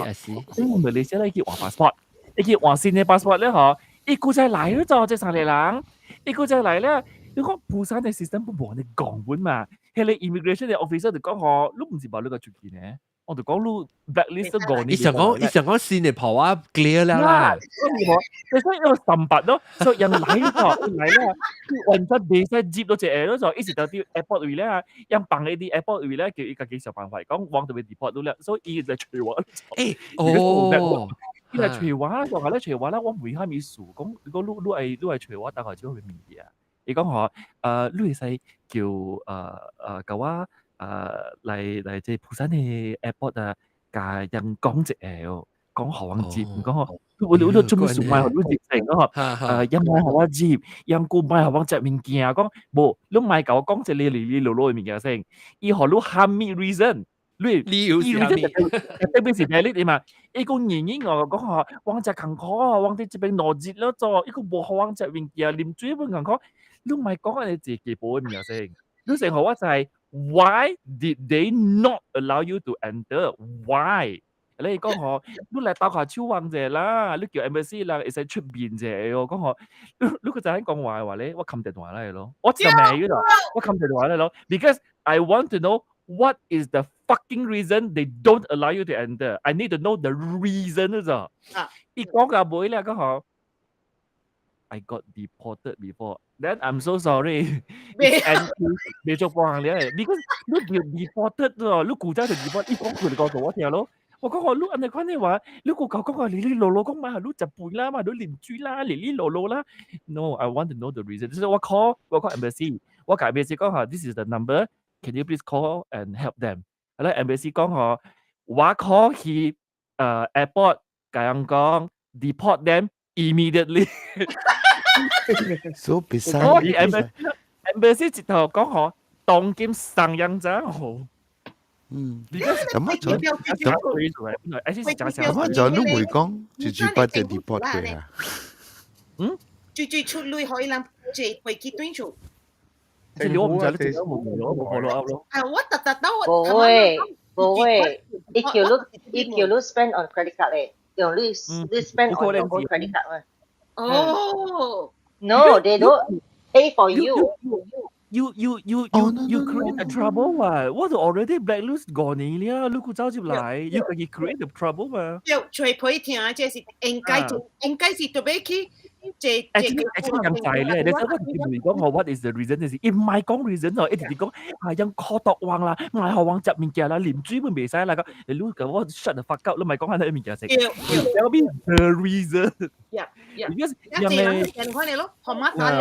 所以馬來西亞咧去換 passport。伊去換新嘅 passport 咧，嗬，伊古仔來咗就這三個人，伊古仔來咧，你講釜山嘅 system 不無你講本嘛，彼個 immigration 嘅 officer 就講嗬，你毋是無你個出去呢？我就講你 blacklist 5年。伊想講新嘅跑啊 clear 了啦。你所以要三八咯，所以人來咗，來啦，完全袂使接到一個咯，就一直到佇 airport 位咧，人放伊佇 airport 位咧，叫伊家己想辦法，講往就欲 deport 到了，所以伊就揣我。哦。伊來揣我，就話咧揣我啦，我問下物事，講如果你你愛揣我，大概就會物件。伊講吼，你會使叫共我來這釜山的 airport 啊，共人講一下哦，講予阮接，講吼，我你做咩事莫予你入成講吼，人莫予我入，人閣莫予我食物件，講無，你莫共我講這個哩哩囉囉的物件先，伊予你蝦米 reason？你理由是啥物？特別是咩你嘛？伊講硬硬哦，講吼，阮誠艱苦啊，阮佇這邊落日了做，伊閣無予阮食物件，啉水本艱苦。你莫講按呢一個基本的物件先，你先予我知，Why did they not allow you to enter? Why？你講嗬，你來鬥下手橫者啦，你叫 embassy 人會使出面者哦，講嗬，你個就喺講話嘅話咧，我冚電話嚟咯，我就未嗰度，我冚電話嚟咯，because I want to know what is the fucking reason they don't allow you to enter. I need to know the reason 咋。伊講個尾咧，講嗬，I got deported before. Then I'm so sorry. And 未做幫咧，because 你叫 deported 喎，你古仔就 deport，伊講佢哋告訴我聽咯。我講我你按呢款的話，你個講講話哩哩囉囉講嘛，你食飯啦嘛，你啉水啦，哩哩囉囉啦。No, I want to know the reason. 就是我 call embassy，我共 embassy 講嚇，this is the number. Can you please call and help them？係啦，embassy 講嗬，我 call 去airport，共人講 deport them immediately。 So 別我去 embassy 直頭講嗬，當今上樣子好。咁啊就咁啊就你會講就住不就 deport 佢啊？最最出類可以人坐飛機轉厝。這我唔知你做冇冇冇 follow up 咯。啊，我特特都無會無會，伊叫你 spend on credit card 咧，用你 spend on your own credit card 嘛。哦。 No, they don't pay for you. You create the trouble 嘛？我就 already blacklist 5年了，你閣走入來，you 自己 create the trouble 嘛？對，吹皮聽，這是應該是特別去這這個咁滯咧，你知我直接問講我 what is the reason 就是，伊唔係講 reason 哦，一直講啊，因苦毒王啦，唔係學王食物件啦，啉水咪袂使啦，個你個我 shut the fuck up，你唔係講下啲物件食。Tell me the reason。 Yeah. Because 因為人看你咯，號碼打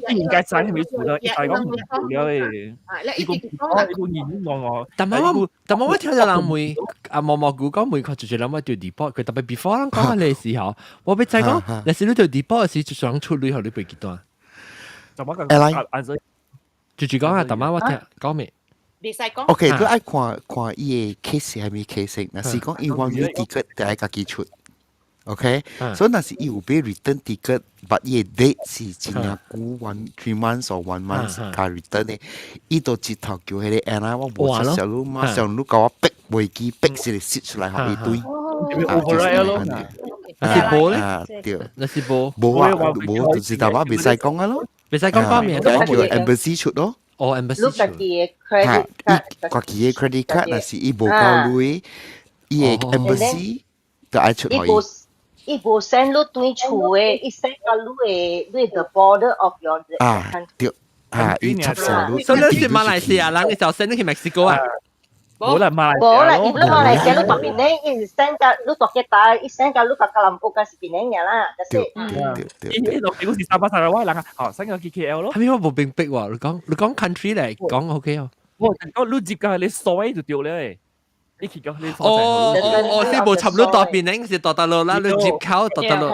應該知係咪事啦？一大講唔了誒。你一直講，你個言我。但係我聽到人問啊，毛毛菇講問佢就是諗住 deport 佢，特別 before 人講你時候，我俾再講，你是你條 deport 時就想出旅後你俾幾多？就我講，就講啊，大媽我聽講未？袂使講。 OK，你愛看看伊个 case 係咩 case？若是講伊 one way ticket 就愛家己出。OK，所以若是伊有買 return ticket，but 伊个 date 是真正久 1 3 months or 1 month 加 return 的，伊就直頭叫彼個 airline 我無出小路，馬上你共我逼飛機逼一個 seat 出來予伊對。 override 咯。那是無咧？對，那是無。無啊，無就是大把袂使講啊咯。袂使講講名，叫 embassy 出咯。哦，embassy 出。家己的 credit card。家己的 credit card，若是伊無夠鐳，伊个 embassy 就愛出予伊。伊無 send 你轉厝的，伊 send 到你的 the border of your 啊，對，啊，伊插上你。所以你是馬來西亞人，你就 send 你去墨西哥啊？無啦，馬來無啦，伊你馬來西亞你到檳城，伊是 send 到你到吉打，伊 send 到你到吉隆坡，敢是檳城爾啦，就是。對對對。伊落如果是沙巴沙拉瓦人啊，好 send 到去 KL 咯。係咪我無明白喎？你講 country 嚟講 OK 哦。我講你接架你所就對咧。你去講你哦哦哦，是無插你到檳城，是到大陸啦，你接口到大陸。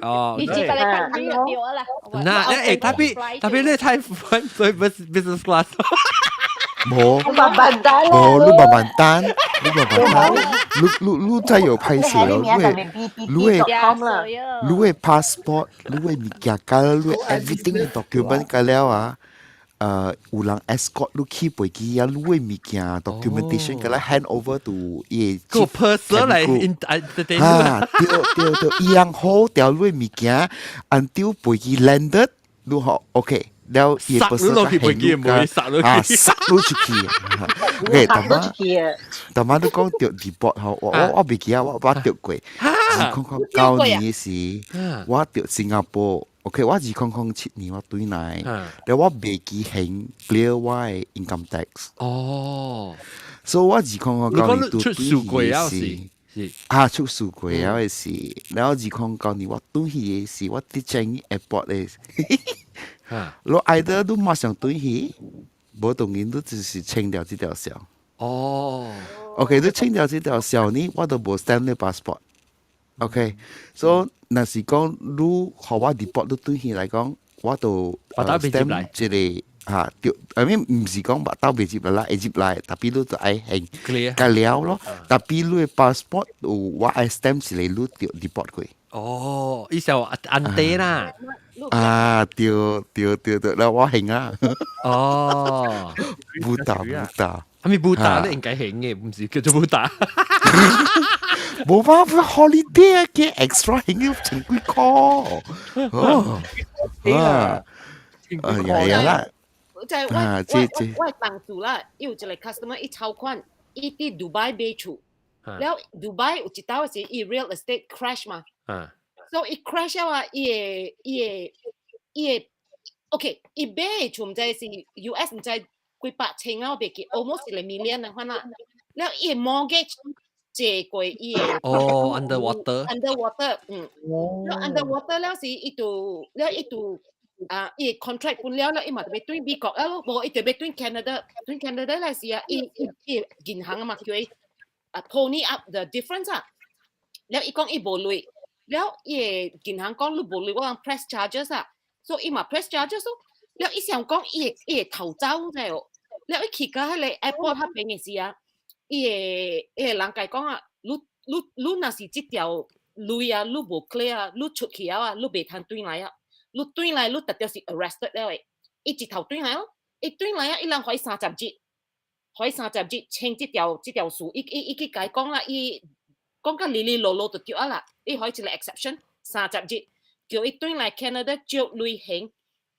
哦。你接過你 country 就對啦。嗱，誒特別你太所以 business class。無，無，你慢慢等，你慢慢等，你真有歹勢咯，你的 passport，你的物件甲你 everything document 甲了啊，有人 escort 你去飛機啊，你的物件 documentation 甲咱 hand over to 伊個 person 來啊，對對對，伊人好掉你的物件，until 飛機 landed，你好 OK。了伊殺你落去飛機唔會殺你啊，殺你出去。OK，大媽你講著 deport 吼，我袂記啊，我著過。2009年時，我著新加坡。OK，我2007年我轉來，了我袂記還 clear 我的 income tax。所以我2009年出事過啊是。啊，出事過啊的時，了2009年我轉去的時，我佇樟宜 airport 的。你 either 你馬上轉去，無當然你就是清掉這條線。OK，你清掉這條線呢，我都無 stamp 你 passport。OK，所以若是講你予我 deport 你轉去來講，我就 stamp 這個嚇對，I mean 毋是講目兜袂入來啦，會入來，tapi 你就愛還甲了咯。tapi 你的 passport 有我愛 stamp 一個你著 deport 過。哦，意思話安地啦。啊，對對對對，那我還啊。哦，不打不打，係咪不打？你應該還嘅，唔是叫做不打。冇辦法，holiday 啊，嘅 extra 係要千幾塊。哦，啊，啊係啦。就係我當主啦，有一個 customer 伊籌款，伊佇杜拜買厝，了杜拜有一道是伊 real estate crash 嘛，所以伊 crash 了啊，伊個 OK，伊買的厝毋知是 US 毋知幾百千啊，我袂記，almost 一個 million 啊，款啦，了伊個 mortgage 借過伊個哦，underwater underwater，了 underwater 了是伊就了伊就。啊，伊 contract 本了了，伊嘛特別對美國啊，無伊特別對 Canada，對 Canada 來時啊，伊銀行啊嘛叫伊啊 pony up the difference 啊，了伊講伊無鐳，了伊個銀行講你無鐳，我通 press charges 啊，所以伊嘛 press charges 咯，了伊想講伊會逃走者哦，了伊去到彼個 airport 彼邊的時啊，伊個人共伊講啊，你若是這條鐳啊，你無 clear 啊，你出去啊，你袂通轉來啊。你轉來，你特別是 arrested 了的，伊一頭轉來哦，伊轉來啊，伊人予伊三十日，予伊三十日清這條數，伊去共伊講啦，伊講甲哩哩囉囉就對啊啦，伊予伊一個 exception，三十日，叫伊轉來 Canada 借鐳還，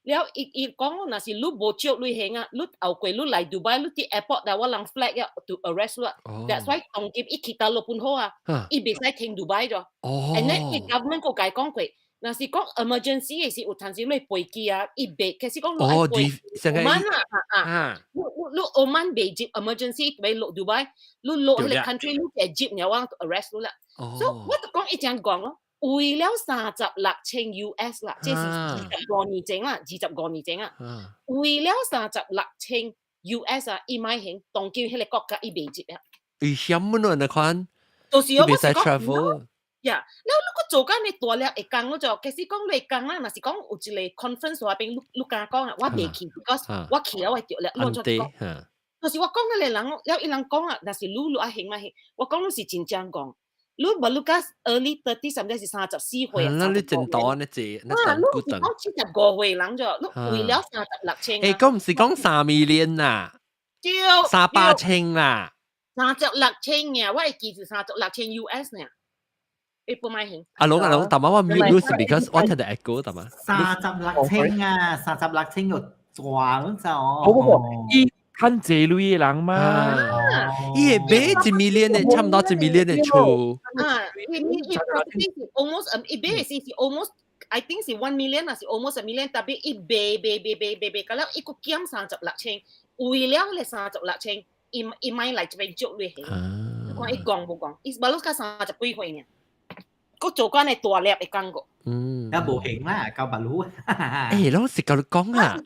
了伊講若是你無借鐳還啊，你後過你來杜拜，你佇 airport 度我人 flag 啊，就 arrest 你。That's why 當今伊去到落本好啊，伊袂使停杜拜咗。And then 伊 government 閣共伊講過。若是講 emergency 的時，有陣時你飛機啊，伊袂，其實講你愛飛奧曼啊啊，你奧曼袂接 emergency 欲落杜拜，你落彼個 country 你會接，然後我 arrest 你啦。所以我就講伊這樣講咯，為了36,000 US 啦，這是25年前啦，25年前啊，為了三十六千 US 啊，伊莫還當今彼個國家伊袂接啊。伊險乜那款？就是我袂使 travel。呀，了你閣做緊你大粒會工，我就其實講你會工啦，若是講有一個 conference 那邊，你敢講啊？我袂去，because 我去了我會著了，你怎講？就是我講彼個人，了伊人講啊，若是你愛還嘛還，我講你是真正講，你無你甲 early 30，甚至是34歲啊。那你真多呢這，啊，你是講75歲人啫，你為了三十六千。欸，講毋是講3 million 啦，對，300千啦，三十六千呀，我會記住三十六千 US 呢。你不買還？阿龍阿龍，大媽我 mute 你是 because 我聽到 echo 大媽。三十六千啊，三十六千又賺就。無無無，伊趁濟鐳的人嘛，伊會買一 million 的，差毋多一 million 的厝。啊，伊 property 是 almost，伊買的是 almost，I think 是 1 million 啊，是 almost a million，tapi 伊賣賣賣賣賣賣，到了伊閣減三十六千，為了彼三十六千，伊莫來這邊借鐳還。看伊講無講？伊巴魯才三十幾歲爾。閣做緊的大粒的感覺。啊無還啦，交白魯。欸，攏是共你講啊。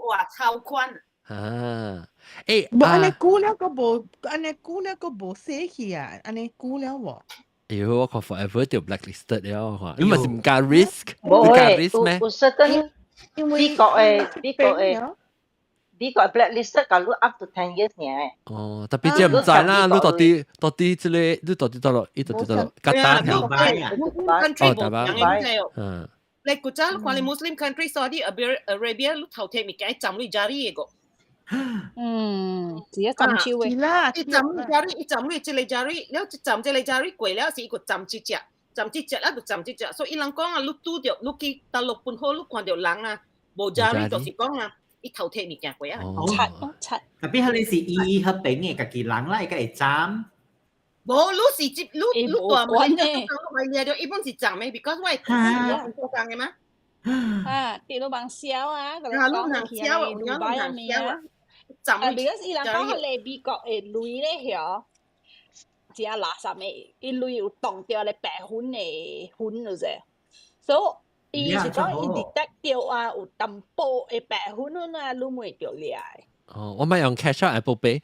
哇，超寬。啊，欸，無按呢久了，閣無按呢久了，閣無洗去啊，按呢久了無？哎喲，我看 forever 就 blacklisted 了，我看，你咪是毋敢 risk，無你敢 risk 咩？有 certain 美國的 blacklisted 共你 up to 10 years 爾。哦，tapi 這毋知啦，你到底這個，你到底倒落，伊到底倒落，加單條。哦，大巴，你古早你看你 Muslim country Saudi Arabia，你頭提物件浸你 jari 的個。嗯，只一浸手的。啦，一浸你 jari，一浸你這個 jari，了一浸這個 jari 過了是一個浸一隻，浸一隻，啊就浸一隻，所以伊人講啊，你拄著你去大陸本好，你看著人啊，無 jari 就是講啊。伊頭提物件過啊，七七。 Tapi 彼個是伊彼邊的家己人啦，伊個會斬。無，你是接你大買，你買掠著，伊本是斬的，because 我係做工的嘛。啊，佇路網銷啊，啊，路網銷啊，有擺啊咩啊？啊，because 伊人講彼個美國的鐳咧，曉，真垃圾的，伊鐳有擋著咧白粉的粉就者，所以伊是講伊 detect 著啊，有淡薄的白粉啊，你袂著掠的。哦，我莫用 cash 啊，Apple Pay。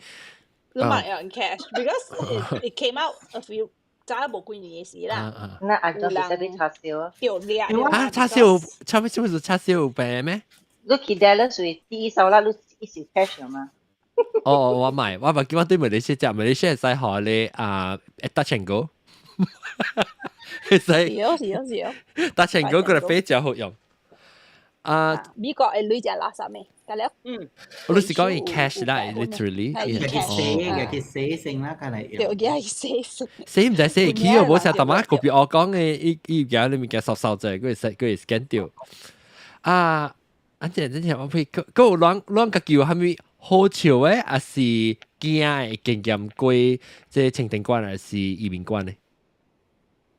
你莫用 cash，because it came out a few 早無幾年的事啦。那按照是啥物叉燒啊？著掠。啊，叉燒，叉咩？是叉燒有病咩？你去 Dallas 是第一手啦，你一時 cash 嘛？哦，我買，我捌叫我對馬來西亞，馬來西亞使學咧啊，touch and go，會使。是哦，是哦，是哦。 touch and go 過來飛真好用。啊，美國嘅鐳就垃圾咩？得了。我都是講伊 cash 啦，literally。佢寫嘅，佢寫性啦，梗係。對，佢係寫性。寫唔知寫起又冇成，大媽個別我講嘅，伊伊而家裏面嘅收收者，佢會 scan 掉。啊，安這真係我呸，閣有攏攏家己有啥物好笑嘅，還是驚嘅經驗過這清定關還是移民關呢？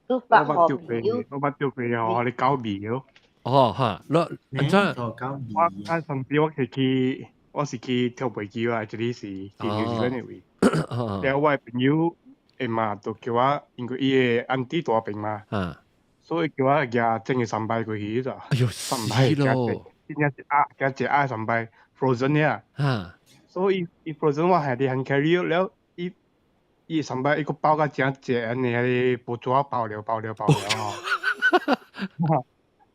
我捌著過，我捌著過哦，你狗味咯。哦，哈，你按怎？我啊上次我是去，我是去跳飛機啦，這裡是去紐西蘭的位。然後我的朋友會嘛，就叫我，因為伊的 auntie 大病嘛，所以叫我舉整個三擺過去咋。哎喲，三擺咯！真正是鴨，舉一個鴨三擺 frozen 呀。所以伊 frozen 我係佇 hand carry 了，伊伊三擺伊個包甲誠濟按呢，彼個報紙包了包了包了吼。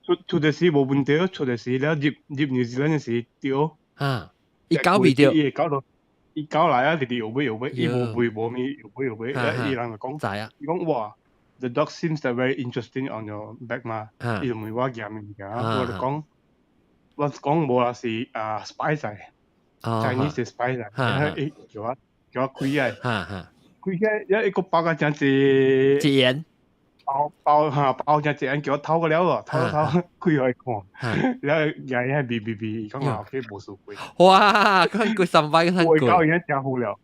出出的時無問題，出的時了入入紐西蘭的時對。伊狗味著。伊會搞到，伊搞來啊，直直搖尾搖尾，伊無背無面搖尾搖尾，伊人就講，伊講哇，the dog seems to very interesting on your bag 嘛，伊就問我夾物件，我就講，我講無啦是啊 spice，Chinese spice，伊叫我叫我開啊，開起一個包甲誠濟，鹽。包包嚇包只隻人叫我偷個了喎，偷偷開開看，然後日日嗶嗶嗶，講話 OK 無數貴。哇！佢佢三百個我搞已經真好了，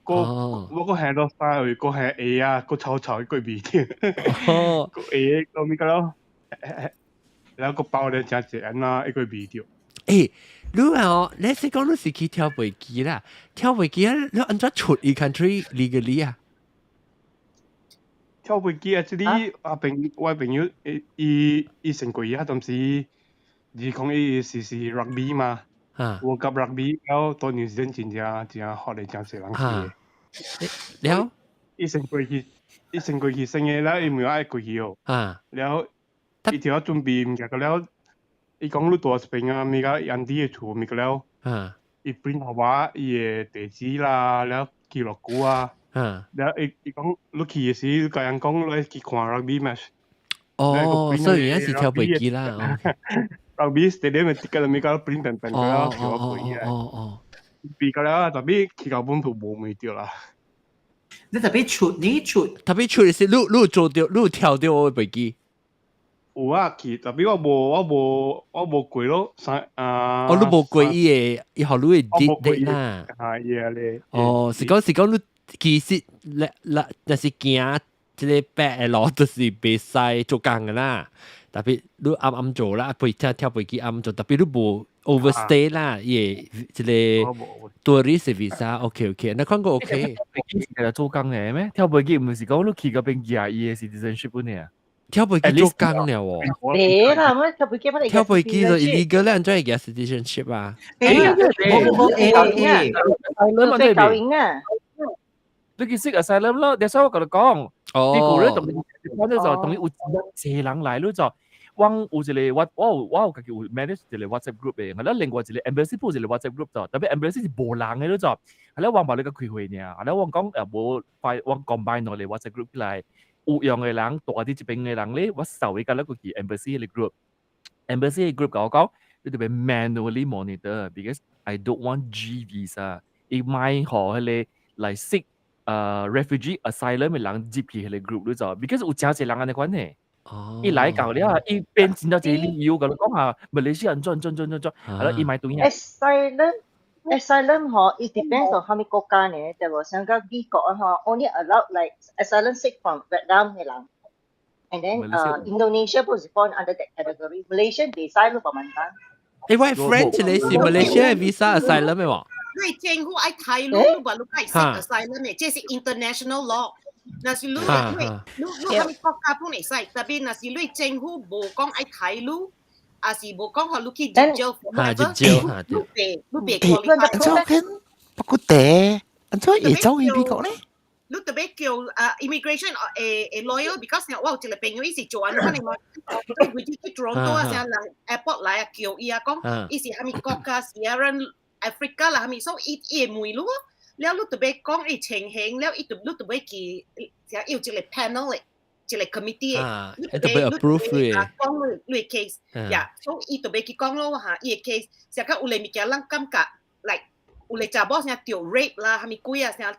個我個係落衫，個係鞋啊，個臭臭個味添。個鞋個咪個咯，然後個包咧真濟人啊，一個味掉。誒，你哦，你是講你是去跳飛機啦？跳飛機啊，你按怎出伊 country legally 啊？跳飛機啊！這裡啊朋我朋友伊伊伊成過啊，當時伊講伊是是 rugby 嘛，我夾 rugby 了到紐西蘭真正真好咧，真濟人去。了，伊先過去，伊先過去先嘅，了伊毋愛過去哦。了，伊就要準備物件個了，伊講你住一邊啊，物個 auntie 的厝物個了。伊 print 予我伊的地址啦，了記錄久啊。了伊伊講你去的時，你共人講你去看 rugby match。哦，所以原來是跳飛機啦。 rugby stadium 的 ticket 物個 print 平平個了，叫我過去。比個了，特別去到本土無問著啦。你特別出你出，特別出的是你你做著，你跳著我飛機。有啊，去，特別我無我無我無過咯，三啊。哦，你無過伊的，伊予你的 date 啦。啊，伊個咧。哦，是講是講你其實咧咧，若是行這個白的路，就是袂使做工的啦。特別你啱啱做啦，飛跳跳飛機啱做，特別你無 overstay 啦，伊個這個 tourist visa，OK OK，那看過 OK。飛機是嚟做工嘅咩？跳飛機毋是講你去嗰邊寄伊的 citizenship 本呢？跳飛機做工了喎。別啦，乜跳飛機乜跳飛機就 illegal 咧，按怎會寄 citizenship 啊？誒，冇冇誒誒，你教應啊？你去識 asylum 咯，that's why 我同你講，哦，啲古咧同你講就同你有濟人來，你就我有一個我我有我有家己有 manage 一個 WhatsApp group 嘅，我咧另外一個 embassy 有一個 WhatsApp group 就，特別 embassy 是無人嘅，你就，係咧我冇你個開會爾，係咧我講無快我 combine 落嚟 WhatsApp group 起來，有用嘅人，住佇這邊嘅人咧，我受伊甲咧個去 embassy 嘅 group，embassy 嘅 group 共我講，你特別 manually monitor，because I don't want G visa，伊莫予彼個來 seek refugee asylum 嘅人入去彼個 group 你就，because 有誠濟人按呢款嘅。伊來到了，伊變真正一個理由，共你講啊，馬來西亞怎怎怎怎怎，係啦，伊莫對 Asylum asylum 嗬，it depends on 蝦米國家呢？就話像個美國啊嗬，only allow like asylum seek from Vietnam 嘅人，and then Indonesia 不是 fall under that category，Malaysia 袂使咯，無問題。誒，我 friend 一個是 Malaysia visa asylum 嘅喎。你政府愛睇你，你話你愛 seek asylum 嘅，這是 international law。若是你你你你蝦米國家本會使，特別若是你政府無講愛睇你，也是無講予你去入招，入招，你別你別誒，怎樣不過地，按怎會走去美國咧？你特別叫啊 immigration 誒誒 lawyer，because 我有一個朋友，伊是做按呢嘛，佢去 Toronto 啊，成人 airport 來啊叫伊啊講，伊是蝦米國家，Sierra Africa 啦，蝦米，所以伊伊會問你咯。了你特別講伊情形，了伊就你特別記，有一個 panel 嘅，一個 committee 啊，伊特別 approve 嘅。講你你 case，呀，所以伊特別去講咯嚇，伊個 case，成個有個物件咱感覺，like 有個查某啥著 rape 啦，啥物鬼啊，啥。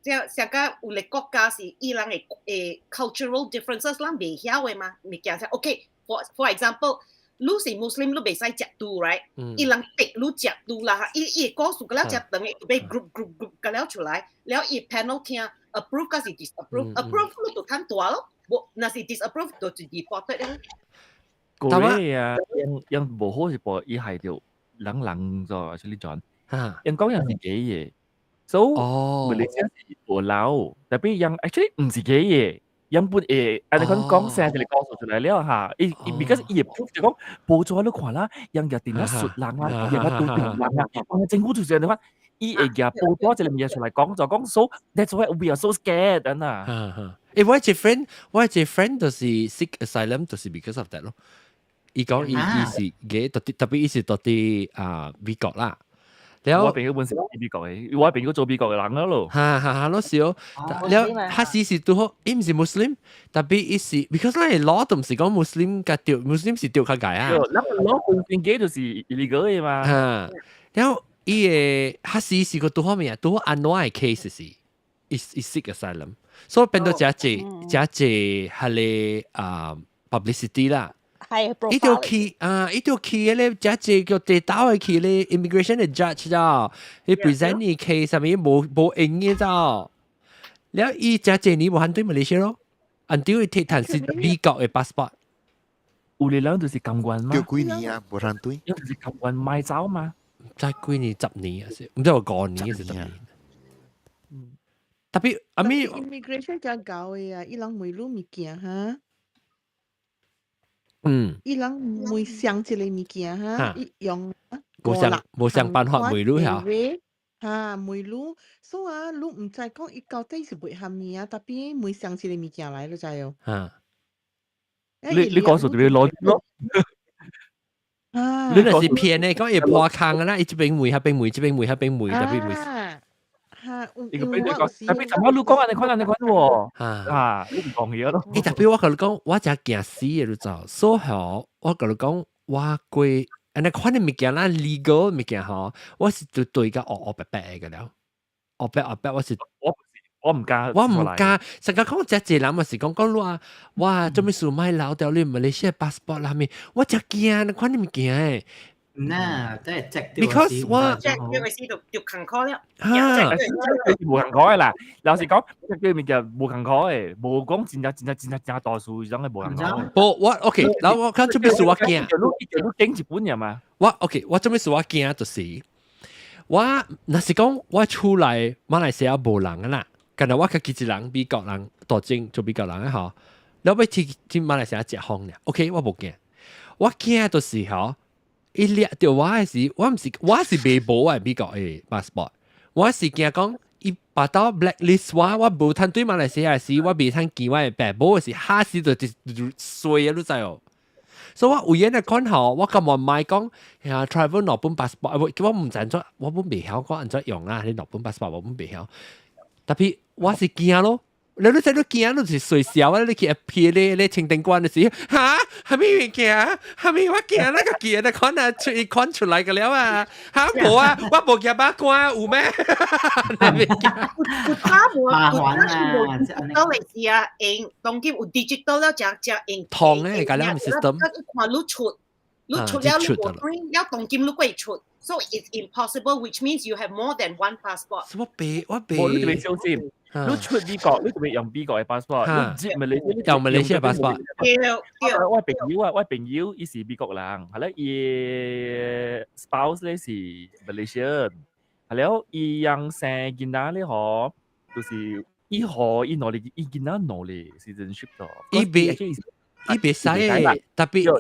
成個有個國家是伊人的cultural differences，咱袂曉的嘛，物件啥？OK，for example，你是 Muslim，你袂使食豬，right？伊人逼你食豬啦，伊伊個故事個了食長的，欲 group group group 個了出來，了伊 panel 聽 approve 還是 disapprove，approve 你就趁大咯，無若是 disapprove 就 deported 了。個啊，樣樣無好是播，伊係條冷冷咗，actually John，人講人是假嘢。So 馬來西亞是無老，tapi 人 actually 毋是假嘅，人本會按呢款講聲就嚟講出來了嚇，伊伊 because 伊會 prove 就講無做你看啦，人舉電啊術人啊，人啊拄人啊，政府就是按呢款，伊會舉報紙一個物件出來講就講，so that's why we are so scared 啊。欸，我一個 friend，我一個 friend 就是 seek asylum，就是 because of that 咯。伊講伊伊是嘅，特別特別伊是佇佇啊美國啦。我朋友本身係美國嘅，我朋友做美國嘅人咯。哈哈哈，攞少，了他時是拄好，伊毋是 Muslim，tapi 伊是 because 咱嘅 law 都毋是講 Muslim 甲著 Muslim 是著較濟啊。咱 law 本身嘅就是 illegal 嘅嘛。哈，了伊個他時是個拄好咩啊？拄好按怎嘅 case 是，伊伊 seek asylum，所以變到誠濟誠濟彼个啊 publicity 啦。係伊就去啊，伊就去彼个誠濟叫地道的去咧 immigration 的 judge 咋，伊 present 伊 case 啥物無無用嘅咋，了伊誠濟年無反對馬來西亞咯，until 伊提趁是美國的 passport。有啲人就是甘願嘛。叫幾年啊？無反對。因為就是甘願賣走嘛。知幾年10年啊？是，毋知有5年是10年。Tapi 阿咪 immigration 真搞的啊，伊人問你物件哈。伊人問上一個物件哈，伊用無相無相辦法問你嚇。哈，問你，所以啊，你毋知講伊到底是為蝦米啊？tapi 問上一個物件來，你知哦。哈。你你講數特別攞咯。啊！你若是騙的，講會破空啦，伊這邊問，彼邊問，這邊問，彼邊問，特別問。哈，伊個俾你講，tapi 怎麼你講按呢款按呢款喎？啊，你毋講嘢咯。欸，tapi 我共你講，我誠驚死的，你知？所以吼，我共你講，我過按呢款的物件，咱 legal 物件吼，我是對對甲烏烏白白的了，烏白烏白，我是我我毋敢，我毋敢。成日講誠濟人嘛是講講你啊，哇，做咩事莫留掉你馬來西亞 passport 啦咩？我誠驚那款的物件的。那真係 check ，because 我 check 因為是就就坎坷了。哈，無坎坷的啦。老實講，這個物件無坎坷的，無講真正真正真正真大事，種係無坎坷。無我 OK，然後我看做咩事我驚。你你頂一本呀嘛？我 OK，我做咩事我驚就是，我若是講我厝內馬來西亞無人啊啦，敢若我家己一人美國人，大正做美國人啊吼，了欲去去馬來西亞食風爾，OK，我無驚，我驚就是吼。伊掠著我的時，我毋是我是袂無我的美國的 passport，我是驚講伊把到 blacklist 我，我無通對馬來西亞時，我袂通見我的爸母的時，哈死就就衰啊！你知哦？所以我為咗看吼，我甘願莫講呀 travel 兩本 passport，我毋知按怎，我本袂曉講按怎用啊？你兩本 passport 我本袂曉，tapi 我是驚咯。你你知你驚，你是隨時啊！你去去咧咧清定關的時，哈，蝦米物件？蝦米我驚那個記得看啊，出看出來個了啊！哈無啊，我無舉把關有咩？有早無，麻煩啊！到嚟時啊，用當今有 digital 了，誠誠用。通咧，個了 system。看你出，你出了你無 print，了當今你過出，so it's impossible, which means you have more than one passport。什麼白？我白。我你特別小心。你出美國，你特別用美國的 passport，你唔知馬來用馬來西亞 passport。對對。我朋友啊，我朋友伊是美國人，係咧伊 spouse 咧是 Malaysian，係了伊養生囡仔咧嗬，就是伊予伊攞嚟，伊囡仔攞嚟 citizenship 咗。伊袂伊袂使，tapi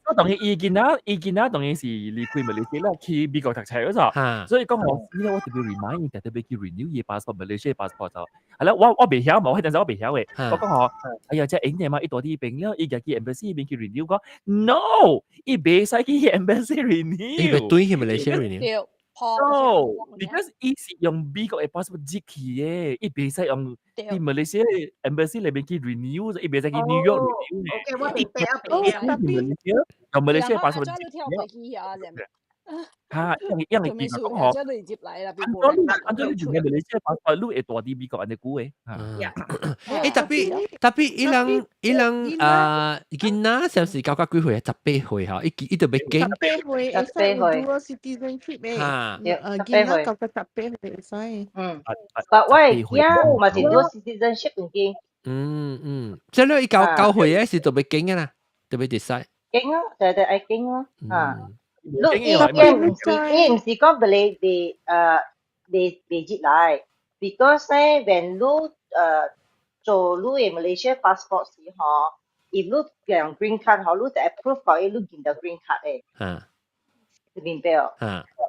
我當然伊囡仔，伊囡仔當然是離開馬來西亞去美國讀冊嗰陣，所以講我，我特別 remind 伊，特別去 renew 伊 passport，馬來西亞 passport 就係啦，我我袂曉嘛，我迄陣時我袂曉嘅，我講嗬，哎呀，這應嘅嘛，伊到啲邊了，伊家去 embassy 邊去 renew 講，no，伊袂使去 embassy renew，伊欲轉去馬來西亞 renew。破。 No，because 伊是用美國嘅 passport 入去嘅，伊袂使用佇馬來西亞 embassy 裏邊去 renew，伊袂使去 New York renew 嘅。 OK，我明白啊，哦，明白。特別馬來西亞用馬來西亞 passport 入去。嚇，因為其實講嗬，按照你用嘅馬來西亞 passport，你會蹛佇美國按呢久嘅。欸，特別特別，伊人啊，囡仔是毋是到幾歲啊？18歲吼，伊伊就欲揀。十八歲會使有 dual citizenship 嘅。嚇，囡仔到18歲會使。嗯，但我的囝嘛是 dual citizenship 已經。嗯嗯，即係你伊9歲嘅時就欲揀嘅啦，就欲 decide。揀咯，就愛揀咯，啊。你伊伊毋是伊毋是講袂袂袂袂入來，because 咧，when 你做你的 Malaysia passport 時吼，if 你用 green card 吼，你就 approve 講伊你見到 green card 的。你明白哦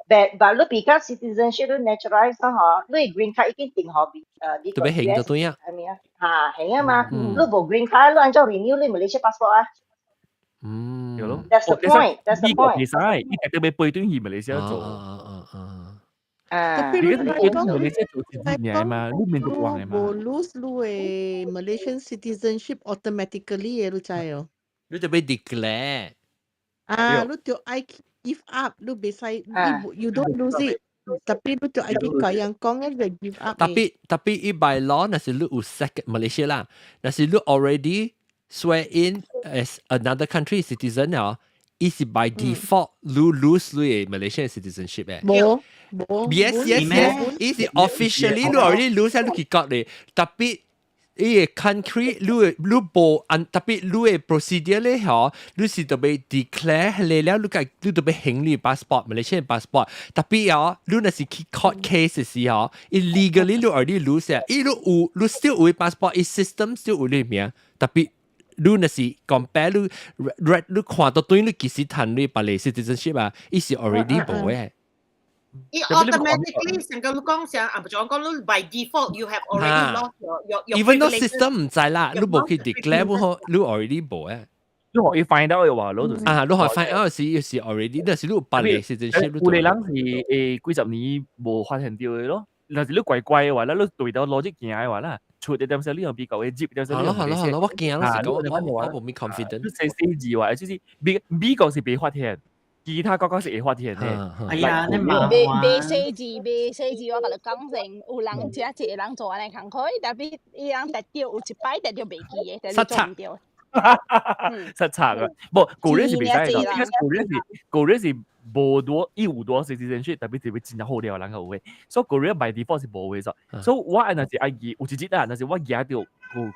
？But 你比較 citizenship 你 naturalize 吼，你 green card 已經定好呢個特別行就對啊。係咪啊？嚇，行啊嘛，你無 green card，你按怎 renew 你 Malaysia passport 啊？嗯，對咯。 That's the point. That's the point. 袂使，伊特別背對去馬來西亞做。啊，特別你講馬來西亞做是年嘛，你免做光嘅嘛。無 lose 你的 Malaysian citizenship automatically 嘅，你知哦？你就欲 declare。啊，你就愛 give up，你袂使，you don't lose it。tapi 你就愛去共人講嘅就 give up。 Tapi tapi 伊 by law 若是你有 second Malaysia 啦，若是你 already swear in as another country citizen 啊，伊是 by default 你 lose 你的 Malaysian citizenship 嘅。無無。 Yes，伊是 officially 你 already lose 你去國咧，tapi 伊個 country 你你無按 tapi 你的 procedure 咧嗬，你是特別 declare 嚟了，你個你特別行你 passport Malaysian passport，tapi 哦，你若是去 court case 時候，伊 legally 你 already lose 啊，伊你有你 still 有 passport，伊 system still 有你名，tapi 你若是 compare 你你看到對你其實談你別個 citizenship 啊，伊是 already 無嘅。伊 automatically 成個你講成啊，唔就講你 by default you have already lost your Even though system 毋知啦，你無去 declare 不好，你 already 無誒。你可以 find out 嘅話，攞就是啊，你可以 find out 是是 already，但是你有別個 citizenship。有個人是幾十年無發現到嘅咯，若是你乖乖嘅話，你對到邏輯行嘅話啦，出一點時你用比較會入，點時你用好咯好咯，我驚咯，是講我無咩 confident。你寫寫字話，就是美國是袂發現。其他國家是會發現的。哎呀，你麻袂袂寫字，袂寫字，我共你講成有人遮一個人做按呢工課，tapi 伊人特著有一擺特著袂記的，但是做毋著。失策啊！無，古人是袂使的，古人是無多伊有多 citizenship， tapi 是欲真正好料人個有的，所以 Korea by default 是無的，所以我若是愛記有一日啊，若是我舉著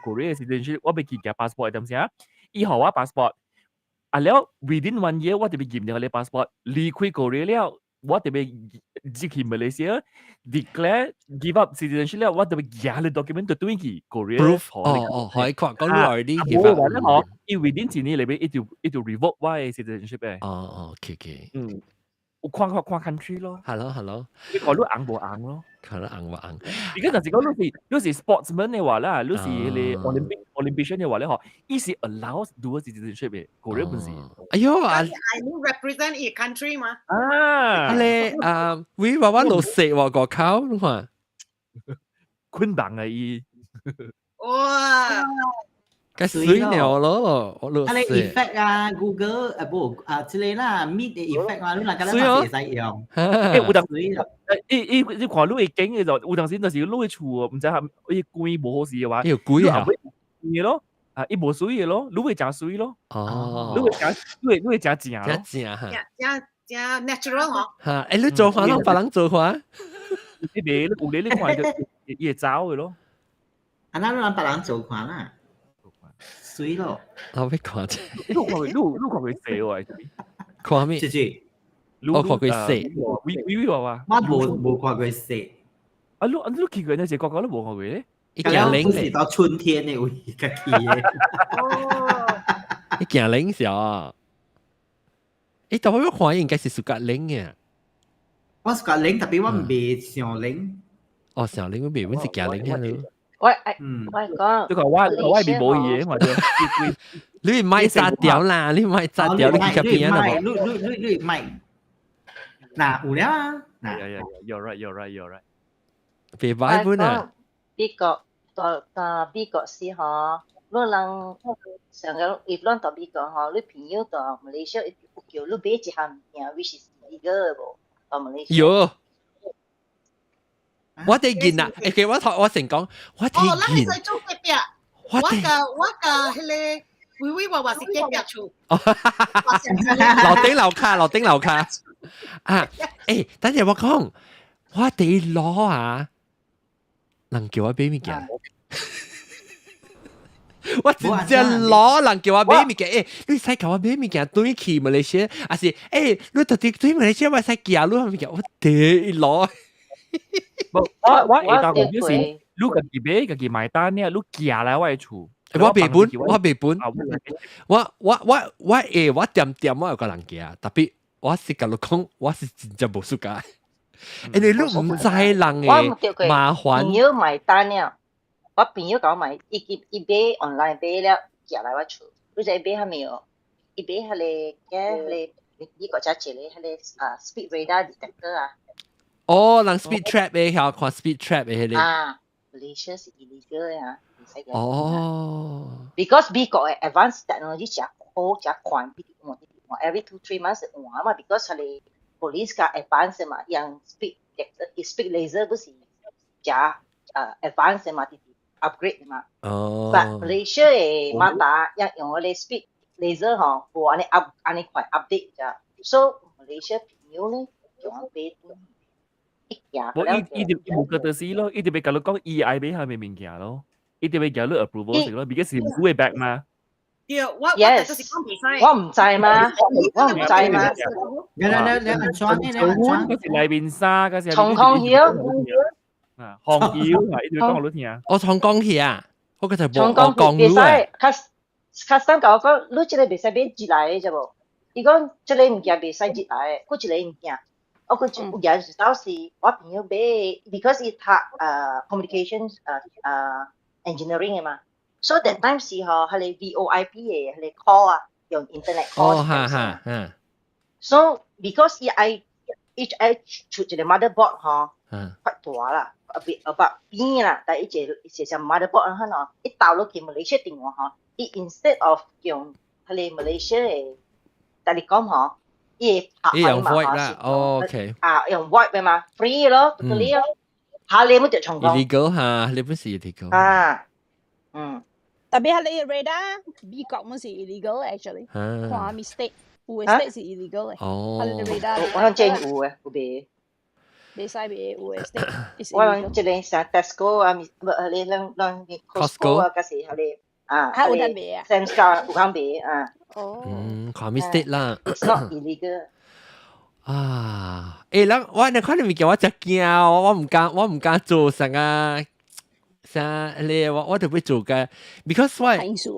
Korea citizenship，我欲去舉 passport 點聲，伊予我 passport。啊了，within one year 我就欲驗著個 passport，離開 Korea 了，我就欲入去 Malaysia declare give up citizenship 了，我就欲舉個 document 就轉去 Korea。 proof 哦哦，可以看講你 already give up。無話咧嗬，伊 within 一年裏邊，伊就 revoke 我的 citizenship 嘅。哦哦，OK。嗯，有看看看 country 咯。 Hello，hello。你看你紅無紅咯？看你紅無紅？而家就是講你是 sportsman 嘅話啦，你是迄個 Olympic Olympian 嘅話咧，嗬，伊是 allow dual citizenship 嘅，Korea 本是。哎喲啊！I represent 伊 country 嘛。啊！啊咧啊，喂，娃娃落雪喎，個口你看。捆綁啊伊。哇！該水了咯，我落啊，你 effect 啊，Google 啊無啊，這個啦，Meet 的 effect 啊，你若敢若嘛會使用。欸，有當時，伊伊你看你會驚嘅就，有當時就是你的厝，毋知係伊關無好勢嘅話，有鬼啊！嘅咯，啊，伊無水嘅咯，你會誠水咯。哦，你會誠，你會誠正咯。誠正哈。誠誠 natural 嗬。哈，欸，你做法攏別人做法。你袂，有咧你看就伊會走嘅咯。啊，那你讓別人做看啦。水咯，我欲看者。你看過，你看過蛇喎？看咩？姐姐，我看過蛇。微微話話。我無看過蛇。啊，你去過那些國家都無看過咧？伊驚冷是到春天的位才去的。哦。伊驚冷是啊。欸，但我看應該是 suka 冷嘅。我 suka 冷，tapi 我袂上冷。哦，上冷我袂，阮是驚冷嘅。我我講，你講我我係無嘢嘛？你唔係炸掉啦，你唔係炸掉，你去邊啊？你你你你唔係。嗱，有了啊，嗱 Yeah, you're right, you're right, you're right。別擺本啊！美國到到美國時吼，你人上個if 咱到美國吼，你朋友到馬來西亞有叫你買一項物件，which is illegal 無？到馬來西亞。喲，我哋見啊，誒，其實我頭我成講，我哋哦，咱見，會使做隔壁。我個我個彼個微微話話是隔壁厝。樓頂樓卡，樓頂樓卡。啊，誒，等陣我講，我哋攞啊，人叫我買物件。我真正攞人叫我買物件，誒，你使叫我買物件轉去馬來西亞，還是誒，你特別對馬來西亞我使寄你物件，我哋攞。無，我我會當講就是，你家己買，家己買單呢，你寄來我的厝。我袂本，我袂本，我我我我會，我點點我有個人寄，特別我是共你講，我是真正無暑假。因為你毋知人的麻煩。朋友買單了，我朋友共我買，伊伊伊買 online 買了，寄來我厝。你知買啥物哦？伊買彼個彼個美國才一個彼個啊 speed radar detector 啊。哦，人 speed trap 的，曉看 speed trap 的彼個。啊，Malaysia 是 illegal 啊，袂使。哦。 Because 美國的 advanced technology 誠好誠快，一直換一直換，every 2-3 months 換嘛，because 彼個 police 較 advanced 嘛，用 speed speed laser 不是誠啊 advanced 嘛，直直 upgrade 嘛。哦。 But Malaysia 的馬達用用彼個 speed laser 吼，無按呢 up 按呢快 update 咋，所以 Malaysia 朋友呢，叫我買。無伊伊就伊無覺得是咯，伊就欲共你講伊愛買啥物物件咯，伊就欲共你 approval 先咯，because 是你的 bag 嘛。對，我我就是講袂使。我毋知嘛，我毋知嘛。你你你你安怎呢？你安怎？嗰是內面衫，嗰是。長江曉。啊，紅曉啊，伊就講予你聽。我長江去啊，我個就無長江袂使，較較三甲我講，你這個袂使買入來的，知無？伊講這個物件袂使入來的，閣一個物件。我閣有件是當時我朋友買，because 伊讀communications engineering 的嘛，所以 that time 是吼，彼個 VoIP 的彼個 call 啊，用 internet call。哦，哈哈，嗯。 So because 伊愛伊愛出一個 motherboard 吼，較大啦，a bit about 邊啦，但伊一個一隻 motherboard 哈喏，伊投落去馬來西亞電話吼，伊 instead of 用彼個馬來西亞的 telecom 吼。伊會拍用 VoIP 啦，OK。啊，用 VoIP 的嘛，free 咯，totally 咯，下你冇得重講。 illegal 嚇，你本是 illegal。啊，嗯。特別係你 radar，美國本是 illegal actually，看 mistake，有的 state 是 illegal 的。哦。radar。我諗真有嘅，有賣。袂使賣，有的 state。我諗這個啥 Tesco 啊，唔，你咱咱 Costco 啊，嗰時係你啊，有得賣啊，Sam's Club 有通賣啊。哦。嗯，看 mistake 啦。 It's not illegal。啊，欸，人我你看你物件，我真驚，我唔敢，我唔敢做啥啊，啥你我我特別做嘅，because 我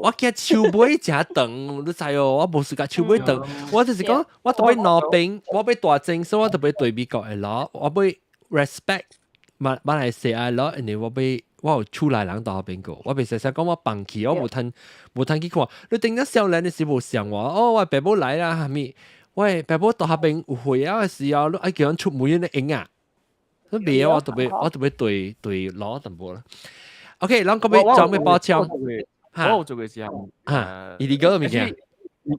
我驚手尾誠長，你知哦，我無時間手尾長，我就是講，我特別攞兵，我欲大正，所以我特別對美國的 law，我欲 respect 馬馬來西亞 law，因為我欲我有厝內人佇彼邊個，我袂使使講我放棄，我無通無通去看。你頂陣少年的時無想我，哦，我爸母來啦，啥物？喂，爸母佇彼邊有會啊的時候，你愛叫人出門你用啊？你袂我特別我特別對對攞淡薄啦。OK，咱個欲做咩包槍？我有做過時候，嚇，illegal 物件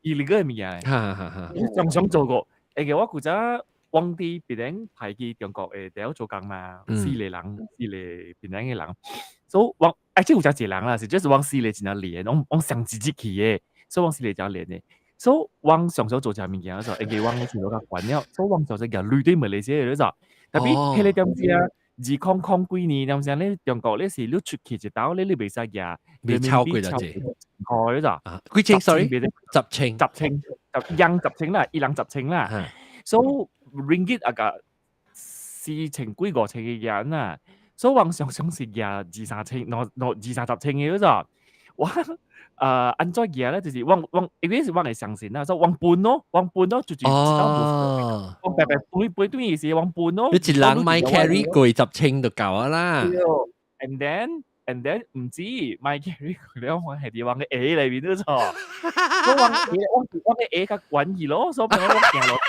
，illegal 物件，哈哈哈。常常做過，會記我古早往佇檳城派去中國的地做工嘛，四個人，四個檳城的人，所以往哎，這有誠濟人啦，是就是往四個真正連，往往上一日去的，所以往四個誠連的。所以往常常做這物件的時候，因為往全部較慣了，所以往常常舉類對馬來西亞的就，特別彼個點子啊，2000幾年點聲咧，中國咧是你出去一刀咧，你袂使舉，未超過就這，塊就，啊，幾千？sorry，十千，十千，十樣十千啦，一人十千啦，所以 ringgit 啊個四千幾五千個人啊，所以往常常是舉二三千，兩兩二三十千個就，我。按怎舉咧？就是往往，因為是往會相信啦，所以往分咯，往分咯，就是哦，往白白分分對意思，往分咯。你一人買 carry 過十千就夠啊啦。 And then 毋止買 carry 過了，我係佇往個鞋內面都錯。我往鞋，我我個鞋較懸去咯，所以我行落。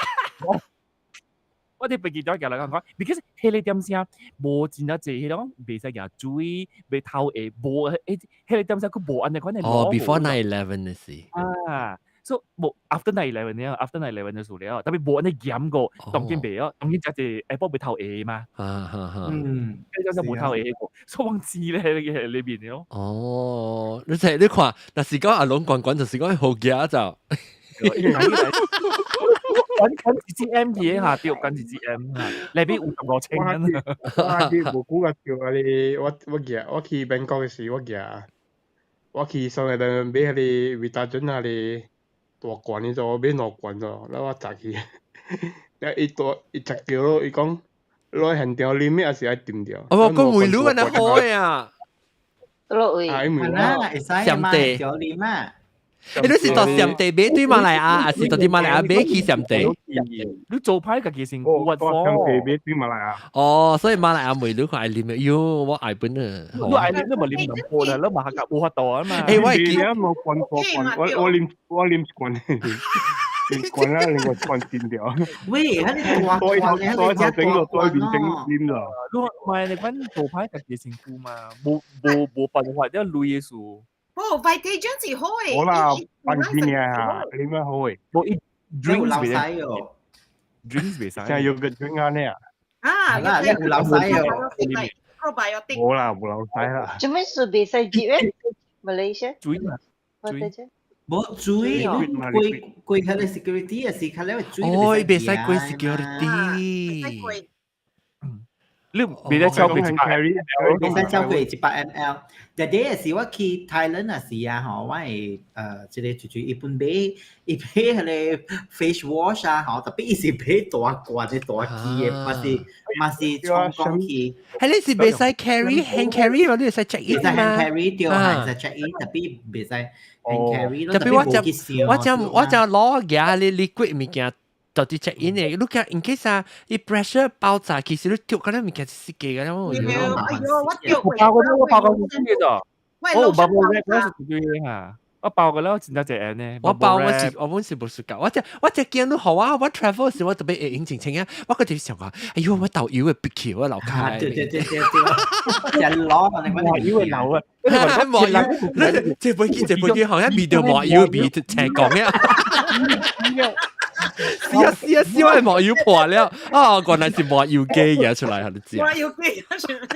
我佇飛機頂行來講講，because 彼个點聲無真正濟，彼種袂使舉水，袂偷下，無彼彼个點聲閣無按呢款的。哦，before 9/11 的時。啊，so 無 after 9/11 了，after 9/11 就數了，特別無按呢嚴過，當今袂哦，當今真濟 airport 袂偷下嘛。啊哈哈。彼個陣無偷下過，所以我知咧，裏面咯。哦，你睇你看，若是講阿龍關關，就是講好夾就。管管一支 M 嘢嚇，對，管一支 M 嚇，內邊55千。我去無久個叫啊你，我夾我去 Bangkok 的時，我夾我去上個買彼個維他準啊個大罐的做，買兩罐做，了我食去，了伊大伊食著咯，伊講攞現場啉的，還是愛斟掉？哦，講為你安尼好的啊？落位。啊，因為我會使嘛，現場啉啊。你是到暹地買對馬來亞，還是到佇馬來亞買去暹地？你做歹家己身軀，我暹地買對馬來亞。哦，所以馬來亞妹你看愛啉的，喲，我愛本啊。你愛啉，你咪啉兩杯啦，你嘛較無法度啊嘛。欸，我會記。我罐罐，我啉一罐，啉一罐啦，另外一罐斟掉。喂，彼個大罐，彼個整個多面整啉了。你唔係你講做歹家己身軀嘛，無辦法，你累的事。哦，Vitagen 是好嘅。好啦，半斤啊，你咩好嘅？無伊 drinks 流屎哦，drinks 袂使。像有個 drink 啊呢啊。啊，啦，你有流屎哦。 probiotic。冇啦，無流屎啦。做咩事袂使入咧？Malaysia？水嘛，水。無水，過過彼個 security 也是較了水。哦，伊袂使過 security。你袂使超過100，袂使超過100 ml。日日也是我去 Thailand 啊時啊，吼，我會這个就是伊本買伊買彼个 face wash 啊，吼，特別伊是買大罐的大支的，嘛是嘛是沖講去。係你是袂使 carry hand carry，你會使 check in 嘛？會使 hand carry 對，會使 check in，特別袂使 hand carry 咯。特別我就攞嘢你 liquid 物件。到底 check in 嘅，你講 in case 啊，伊 pressure 爆炸，其實你掉嗰啲物件是死嘅，咁樣。哎呦，我掉過，爆過我爆過嘅咋？我有爆過咧，嗰時對嚇，我爆過了，真正濟呢。我爆我是我本是無暑假，我只驚你好啊！我 travel 時我特別會用真清啊，我個就是想講，哎呦，我導遊會逼起我樓卡。對對對對對，真攞你我油會流啊！麻油，這飛機這飛機好像味道麻油味，聽講呀。是啊是啊是，我係麻油破了，啊，原來是麻油雞嘢出來，你知。麻油雞出來。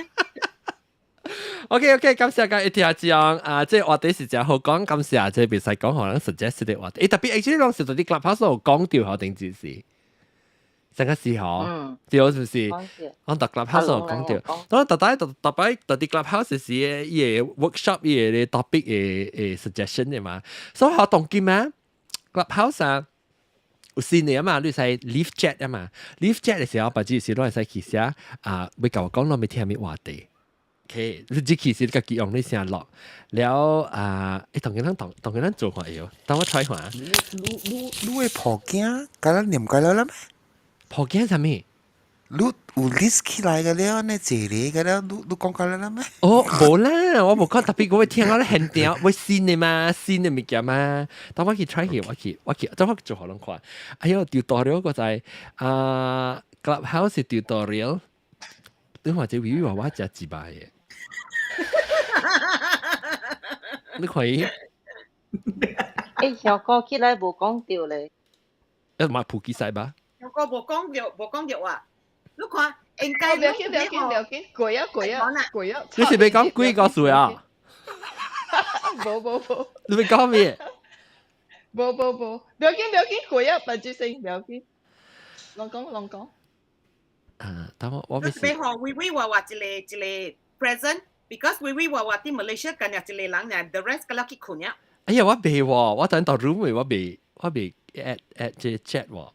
OK OK，感謝講一聽講啊，這話題是真好講，感謝這袂使講，可能 suggest 的話題，特別 actually 攏是佇 Clubhouse 有講到，好定只是，成個時候，對，是不是？我佇 Clubhouse 有講到，當特大特特擺佇 Clubhouse 是伊个 workshop 伊个 topic 的 suggestion 的嘛，所以好當今啊，Clubhouse 啊。有新的啊嘛，你使 leave chat 啊嘛，leave chat 的時候，別只是攏會使去寫啊，欲共我講攏欲聽啥物話題。OK，你這其實你家己用你寫落了啊，欸，當佢咱當當佢咱做看會，等我 try 看。你你會破鏡，甲咱念過了啦咩？破鏡啥物？你有 list 起來個了，呢一個個了，你講過了啦咩？哦，無啦，我無講特別，我會聽我咧現場，我新的嘛，新的物件嘛。當我去 try 去，我去，我去，當我做予攏看。哎喲，tutorial 個在啊，Clubhouse tutorial，你看這微微娃娃真雞巴的。你看伊。欸，小哥起來無講著咧。嘛普及賽吧？小哥無講著，無講著啊！你看，應該不要緊，不要緊，不要緊，過啊過啊過啊！你是欲講鬼故事啊？無無無。你欲講咩？無無無，不要緊不要緊，過啊，白豬先不要緊。攏講攏講。啊，等我我欲予微微娃娃一个一个 present，because 微微娃娃佇 Malaysia 干一個人爾，the rest 個了去睏了。哎呀，我袂喎，我等到 room 我袂我袂 add add 這 chat 喎。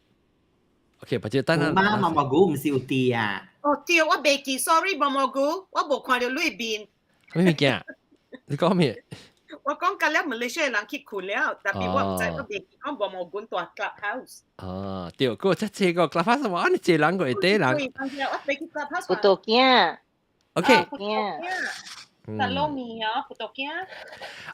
OK，或者等下。媽毛毛菇毋是有佇啊？哦對，我袂記，sorry 毛毛菇，我無看著你面。咩物件？你講咩？我講甲了馬來西亞人去睏了，特別我毋知，我袂記講毛毛菇蹛 Clubhouse。哦，對，個這這個 Clubhouse 我按呢這人個會底人。我袂去 Clubhouse。有道囝。 OK。囝。但撈麵啊，葡萄乾。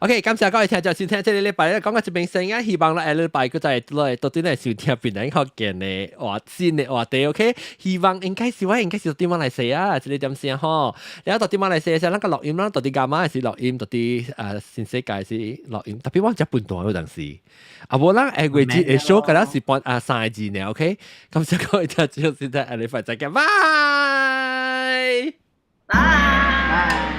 OK，感謝各位聽眾收聽，這個禮拜咧講到這邊先啊，希望咧下禮拜閣再來到底來收聽檳榔福建的話新的話題。OK，希望應該是我應該是佇馬來西亞，這個點先吼。然後到佇馬來西亞時，咱個錄音啦，到佇伽馬是錄音，到佇新世界是錄音，特別我遮笨蛋嗰陣時，啊無咱下月節會 show 敢若是半啊三個字呢。OK，感謝各位聽眾收聽，下禮拜再見，拜拜。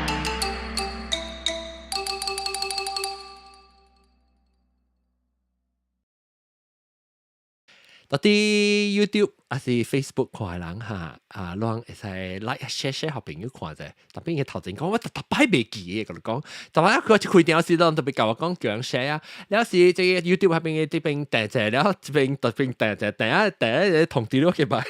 到佇 YouTube 還是 Facebook 看的人哈，啊，攏會使 like share share 予朋友看者。特別伊頭前講我逐逐擺袂記的，共你講，逐擺佢一開電視攏特別共我講叫人 share 啊。了是這個 YouTube 彼邊的這邊訂者，了這邊特別訂者，訂啊訂啊，通知你去買。